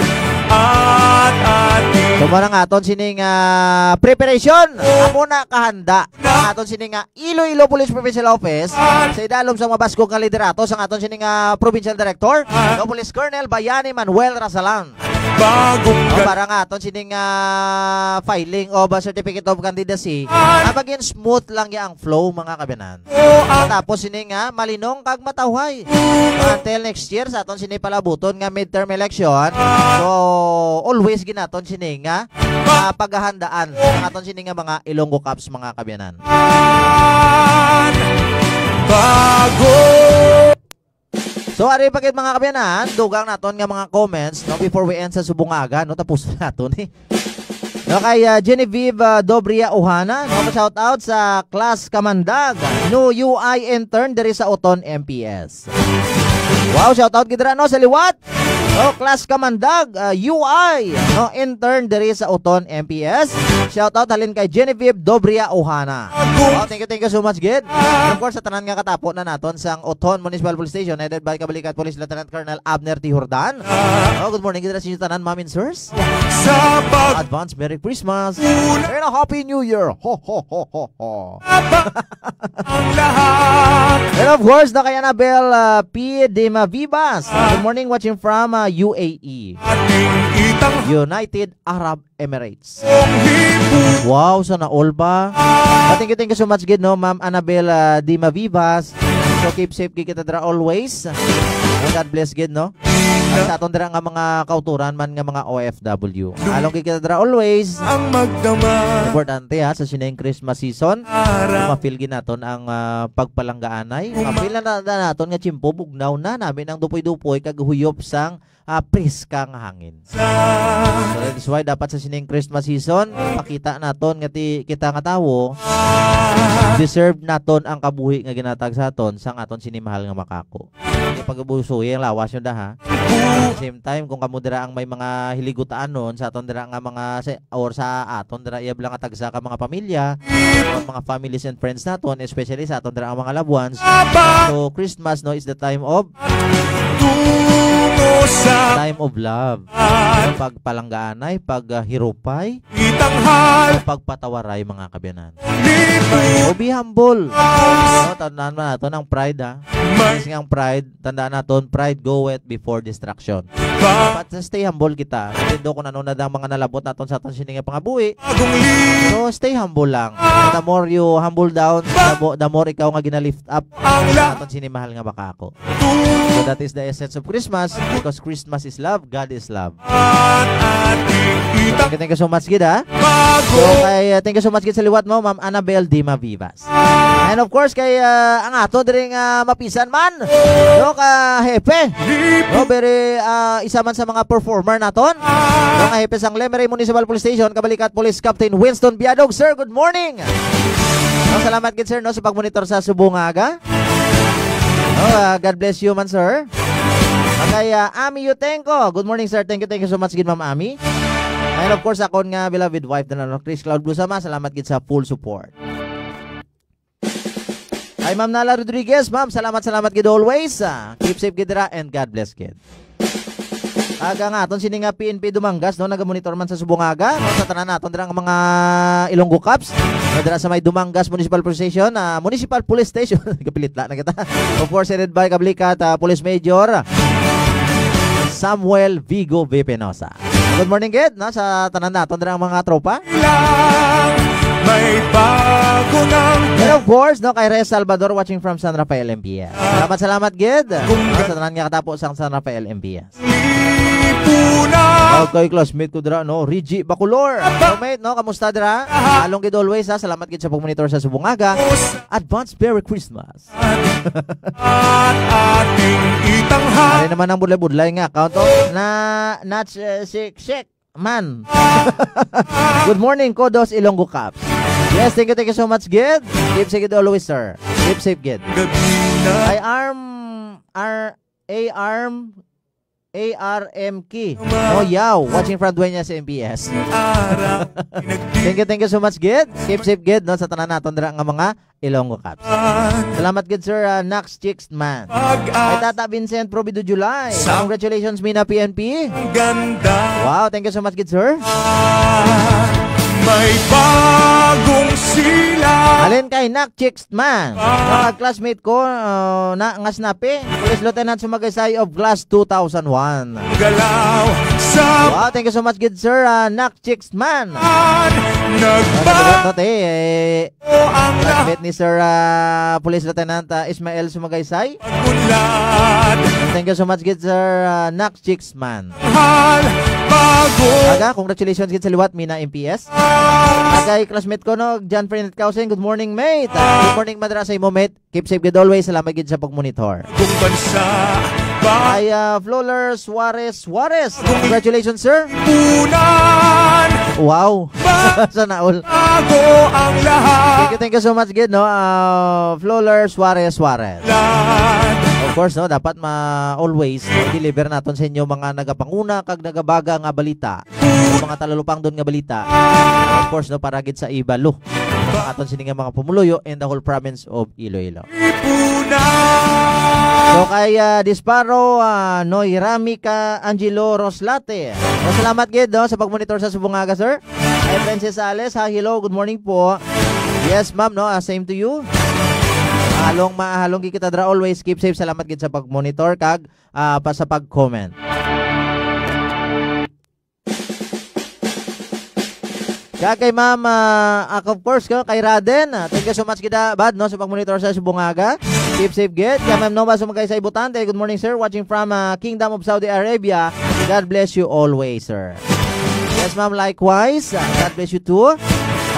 at, at, So, muna nga aton sining, ah, preparation. Amo na kahanda ang aton sining, ah, Iloilo Police Provincial Office, sa idalom sa mabaskog nga liderato sa aton sining, ah, Provincial Director, no, Police Colonel Bayani Manuel Rasalan. Bagong No, para nga aton sining, ah, filing of, ah, certificate of candidacy, ah, maging smooth lang ya ang flow, mga kabiyanan. Tapos sini nga malinong kag matawhay. Until next year, sa aton sini palabuton nga midterm election, so always ginaton sini nga, ah, paghahandaan ang aton sini nga mga Ilonggo Cops, mga kabiyanan. Bago. So, ari pa gid, mga kabiyanan, dugang naton nga mga comments, no, before we end sa subong nga aga, no, tapos naton, eh. No, kay, ah, Genevieve, ah, Dobria Ohana, no, shout out sa Class Kamandag, no, U I intern diri sa Oton M P S. Wow, shout out gid ra, no, sa liwat. No, Class Kamandag, ah, U I, no, intern diri sa Oton M P S. Shout out halin kay Genevieve Dobria Ohana. Wow, thank you, thank you so much gid. And of course, sa tanan nga katapo na naton sang Oton Municipal Police Station, headed by Kabalikat Police Lieutenant Colonel Abner T. Jordan. Oh, good morning gid ra sa inyo tanan, ma'am and sirs. Sa pag- Advance Merry Christmas and a Happy New Year. Ho, ho, ho, ho, ho. Ang lahat. And of course, na kay Annabel, uh, P. De Mavibas. Good morning, watching from, uh, U A E. Ating itang United Arab Emirates. Wow, sana all ba? Ah, thank you, thank you so much gid, no, Ma'am Annabel, ah, Di Mavivas. So, keep safe gid kita dira always. And God bless gid, no? At sa aton dira nga mga kauturan man nga mga O F W. Along gid kita dira always. Ang magdamag. Importante, ha, sa sining Christmas season. Ara. Ma-feel gid naton ang, ah, pagpalanggaanay. Uma- Ma-feel na, na, na naton nga tiyempo, bugnaw na, nami ang dupoy-dupoy kag huyop sang ah, preska nga hangin. So, that is why dapat sa sining Christmas season, pakita naton nga ti-, kita nga tawo, deserve naton ang kabuhi nga ginatag sa aton sang aton sini mahal nga makako. Hindi pag-abusuhi ang lawas nyo da, ha? At the same time, kung kamo dira ang may mga hiligutanon sa aton dira nga mga se-, or sa aton dira iya lang nga tagsa ka mga pamilya, ang mga families and friends naton, especially sa aton dira nga mga loved ones. So, Christmas, no, is the time of Tumang Sa time of love. Pagpalanggaanay, paghirupay, itanghal, pagpatawaray, mga kabyanan. Di po. So, be humble. No, tandaan man naton ang pride, ha. May Kasi nga ang pride, tandaan naton, pride goeth before destruction. Dapat sa stay humble kita. Depende kung ano na ang mga nalabot naton sa aton sini nga pangabuhi. Bagong li- So, stay humble lang. The more you humble down, the, mo- the more ikaw nga ginalift up ang la- aton sini mahal nga makako. So that is the essence of Christmas, because Christmas is love, God is love. Thank you, thank you so much, gid, ha? So, kay, uh, thank you so much, gid, sa liwat mo, Ma'am Annabel Dima Vivas. And of course, kay, uh, ang ato diri nga mapisan man, no, ka hepe. No, very, uh, isa man sa mga performer naton. No, ka hepe sang Lemery Municipal Police Station, kabalikat Police Captain Winston Biadog. Sir, good morning. No, salamat gid, sir, no, sa pagmonitor sa subong nga aga. Oh, ah, God bless you man, sir. Kay, ah, Ami Yutenko. Good morning, sir. Thank you, thank you so much gid, Ma'am Ami. And of course, akon nga beloved wife na, no, Chris Cloud Blue sama. Salamat gid sa full support. Kay Ma'am Nala Rodriguez, ma'am, salamat, salamat gid always. Ah, keep safe gid dira and God bless gid. Aga nga aton sini nga P N P Dumangas, no, nagamonitor man sa subong nga aga, no, sa tanan naton dira nga mga Ilonggo Cops, no, dira sa may Dumangas Municipal Police Station, ah, Municipal Police Station, kapilit na kita. Of course, headed by Kablikat, ah, Police Major Samuel Vigo V. Penosa. Good morning, gid, no, sa tanan naton dira nga mga tropa. Lang, may bago ng And of course, no, kay Rez Salvador watching from San Rafael, M P S. Salamat, salamat, gid. No, sa tanan nga katapo sang San Rafael, M P S. Lipunan. Okay, classmate ko dira, no? Reggie Bacolor. Hello, mate, no? Kamusta dira? Along gid always, ha? Salamat gid sa pagmonitor sa subong nga aga. Advance Merry Christmas. At ating itanghal. Ari naman ang budlay-budlay nga account, oh. Na, not, uh, shake, shake, man. Good morning, kudos, Ilonggo Cops. Yes, thank you, thank you so much, gid. Keep safe gid always, sir. Keep safe, gid. Gabi na. Ay, arm, ar-, A R M, A R M K. Oh, yaw. Watching from Dueñas, M P S. Ara, nagdi- Thank you, thank you so much, gid. Keep safe, gid, no, sa tanan naton dira nga mga Ilonggo Cops. Salamat, gid, sir, ah, Nax Chicks Man. Pag-as- Ay, Tata Vincent Provido July. Sa- Congratulations, Mina P N P. Ang ganda. Wow, thank you so much, gid, sir. May bagong sila. Alin kay Nax Chicks Man. Ah. Mga classmate ko, uh, na, nga snappy. Police Lieutenant Sumagaysay of Class two thousand one. Galaw sa Wow, thank you so much, gid, sir. Uh, Nak Chicks Man. An Ano ba? Nagba- Ito, eh, ang Classmate ni Sir, uh, Police Lieutenant, uh, Ismael Sumagaysay. Pagkunlad. Thank you so much, gid, sir, uh, Nak Chicks Man. Hal, bago. Aga, congratulations gid sa liwat, Mina M P S. Aga, classmate ko, no, John Fernet Kausing. Good morning, mate. Ah, good morning, madra sa imo, mate. Keep safe gid always. Salamat gid sa pagmonitor. Kung bansa, ba- Ay, ah, Floler Suarez Suarez. Congratulations, sir. Punan. Wow. Ba- Sana all. Bago ang lahat. Thank you, thank you so much gid, no? Ah, Floler Suarez Suarez. Lahat. Of course, no, dapat ma always deliver naton sa inyo mga nagapanguna kag nagabaga nga balita, mga talalupangdon nga balita. Of course, no, para gid sa ibalo aton sini nga mga pumuluyo in the whole province of Iloilo. Ipunan. So kay, ah, Disparo, ah, Noirami ka Angelo Roslate. Salamat gid, no, sa pagmonitor sa subong nga aga, sir. Hi, Princess Alice. Hi, hello. Good morning po. Yes, ma'am, no? Ah, same to you. Halong mahalong kita dra always. Keep safe. Salamat gid sa pag-monitor kag, ah, pa sa pag-comment. Kag kay ma'am, ah, ah, of course, ko, kay Raden. Ah, thank you so much gid, ah, bad, no, sa pag-monitor sa subong nga aga. Keep safe gid. Kay ma'am Nova Sumagay sa Ibutante. Good morning, sir. Watching from, ah, Kingdom of Saudi Arabia. God bless you always, sir. Yes, ma'am. Likewise. Uh, God bless you too.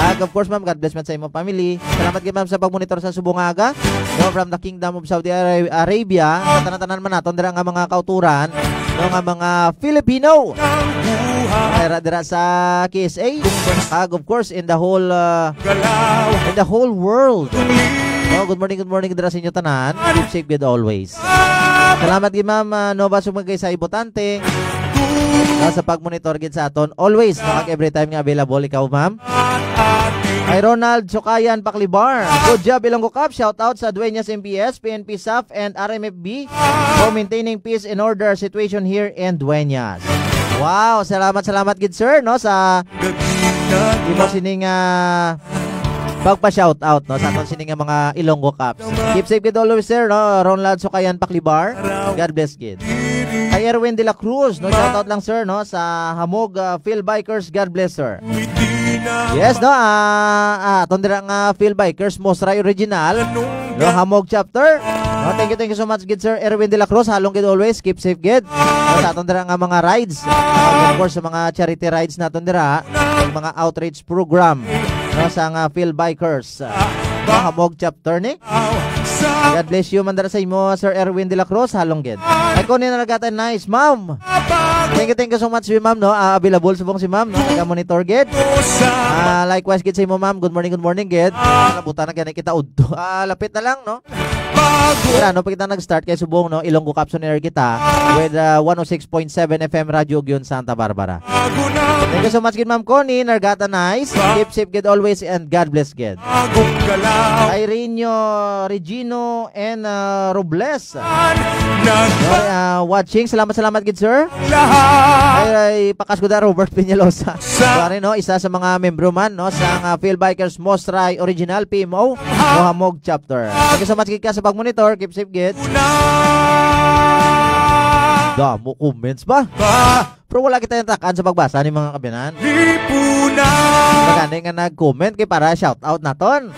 Kag of course, ma'am, God bless man sa imong family. Salamat gid, ma'am, sa pagmonitor sa subong nga aga. No, from the Kingdom of Saudi Ara- Arabia. Tanan-tanan man naton dira nga mga kauturan, no, nga mga Filipino. Dira, dira sa K S A. Kag of course, in the whole, uh, in the whole world. No, good morning, good morning dira sa inyo tanan. Keep safe gid always. Salamat gid, ma'am, ah, Nova Sumagay sa Ibutante. Ah, sa pagmonitor gid sa aton. Always, no, kag every time nga available ikaw, ma'am. Kay Ronald Sukayan Paklibar. Good job, Ilonggo Cops. Shout out sa Dueñas M P S, P N P, saf, and R M F B for maintaining peace and order situation here in Dueñas. Wow, salamat, salamat gid, sir, no, sa imo sining, ah, pagpa-shout out, no, sa aton sining nga mga Ilonggo Cops. Keep safe gid always, sir, no, Ronald Sukayan Paklibar. God bless gid. Kay Erwin de la Cruz, no, shout out lang, sir, no, sa Hamog, ah, Field Bikers. God bless, sir. Yes, no, ah, ah, aton dira nga Field Bikers, Mostray Original, no, Hamog Chapter. No, thank you, thank you so much gid, sir Erwin de la Cruz. Halong gid always, keep safe gid. No, sa aton dira nga mga rides, ah, of course, sa mga charity rides naton dira, ang mga outreach program, no, sa nga Field Bikers, ah, no, Hamog Chapter ni. God bless you man dira sa imo, Sir Erwin de la Cruz, halong gid. Ay, kunin na nagatan, nice, ma'am. Thank you, thank you so much, si ma'am, no? Ah, available subong si ma'am, no? Taga-monitor gid. Ah, likewise gid sa imo, ma'am. Good morning, good morning gid. Nabutan na gani kita udto. Ah, lapit na lang, no? Pero ano pa kita nag-start kay subong, no? Ilonggo Cops on Air kita with, ah, one oh six point seven F M Radyo Ugyon, Santa Barbara. Thank you so much gid, Ma'am Connie Nargata. Nice. Keep safe gid always and God bless gid. Irene Regino and, ah, Robles. Sorry, ah, watching. Salamat, salamat gid, sir. Ay, ay, pakas ko da, Robert Peñalosa. Sorry, no? Isa sa mga membro man, no? Sa, ah, Field Bikers Mostray Original, P M O, Mohamog Chapter. Thank you so much gid ka sa pag-monitor. Keep safe gid. Damo comments ba? Pero wala kita yung takan sa pagbasa ni mga kabiyanan. Lipunan! Magani nga nag-comment kay para shout out naton.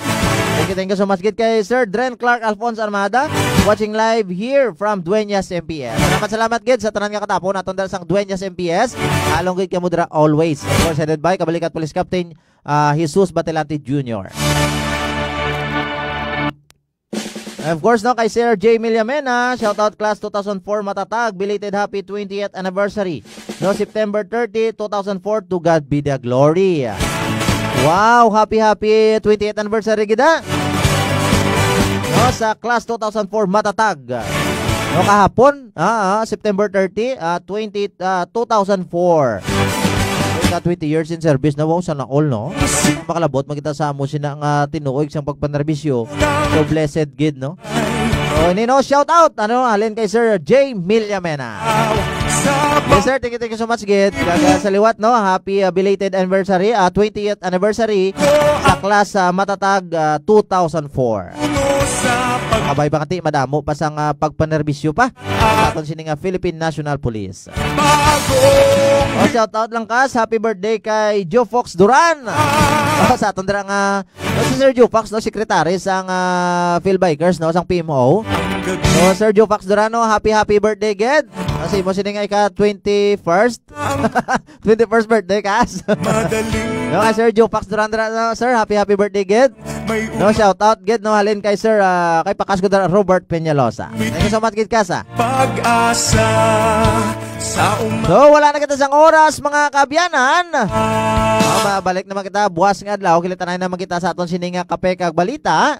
Thank you, thank you so much gid kay Sir Dren Clark Alphonse Armada. Watching live here from Dueñas M P S. Salamat, salamat gid sa tanan nga katapo naton dala sang Dueñas M P S. Along gid kamo dira always. Of course, headed by Kabalikat Police Captain, ah, Jesus Batelante Junior. And of course, no, kay Sir J Millamena, shout out class two thousand four Matatag, belated happy twentieth anniversary. No, September thirty, two thousand four, to God be the glory. Wow, happy, happy twentieth anniversary gid, ha? No, sa class two thousand four Matatag. No, kahapon, ah, ah, September thirty, ah, twenty, ah, two thousand four. Ka twenty years in service na, wow, sana all, no? Makalabot, makita sa amo sina nga tinuoy sang pagpanerbisyo. So blessed gid, no? So, ini, no, shout out, ano, halin kay Sir J Millamena. Yes, sir. Thank you, thank you so much, gid. Kag, ah, sa liwat, no, happy, ah, belated anniversary, ah, twentieth anniversary sa class, ah, Matatag, ah, two thousand four. Abay, bangati, madamo pa sang, ah, pagpanerbisyo pa sa aton sini nga Philippine National Polilis. Oh, shout out lang, kas. Happy birthday kay Joe Fox Duran. Oh, sa aton dira nga, oh, si Sir Joe Fox, no, secretary sang, ah, Phil Bikers, no, sang P M O. Oh, Sir Joe Fox Duran, no, happy, happy birthday, gid. Kasi mo sini nga ika twenty-first. Twenty-first birthday, kas. Madali. No, kay Sir Joe Fox Duran dira, no, sir, happy, happy birthday, gid. No, shout out gid, no, halin kay Sir, ah, kay pakas ko dira, Robert Peñalosa. Thank you so much gid, kas, ah. Pag-asa sa uma- So, wala na kita sang oras, mga kaabyanan. Ah, mabalik naman kita buwas nga adlaw. Kilitanan naman kita sa aton sini nga Kape kag Balita.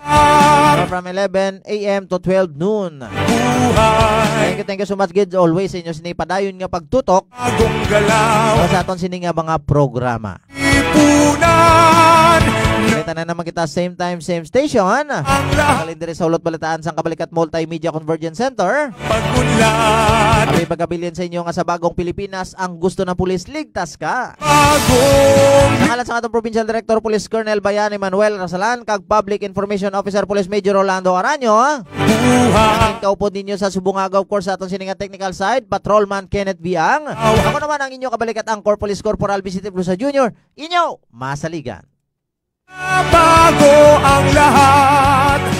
From eleven a m to twelve noon. Buhay. Thank you, thank you so much, gid, always sa inyo sini padayon nga pagtutok Agong galaw. Sa aton sini nga mga programa. Ipunan. Kita na naman kita same time, same station. Ang lahat. Halin diri sa Hulot Balitaan sang Kabalikat Multimedia Convergence Center. Pag-unlad. Kami pagkabilin sa inyo nga sa bagong Pilipinas, ang gusto ng pulis, ligtas ka. Bagong. Sa ngalan sa atong Provincial Director, Police Colonel Bayani Manuel Rasalan, kag Public Information Officer, Police Major Rolando Araño. Buhay. Ang kaupod ninyo sa subong nga, of course, sa aton sini nga technical side, Patrolman Kenneth Viang. Aw. Ako naman ang inyo kabalikat, Anchor Police Corporal Vicente Plusa Junior, inyo masaligan. Bago ang lahat.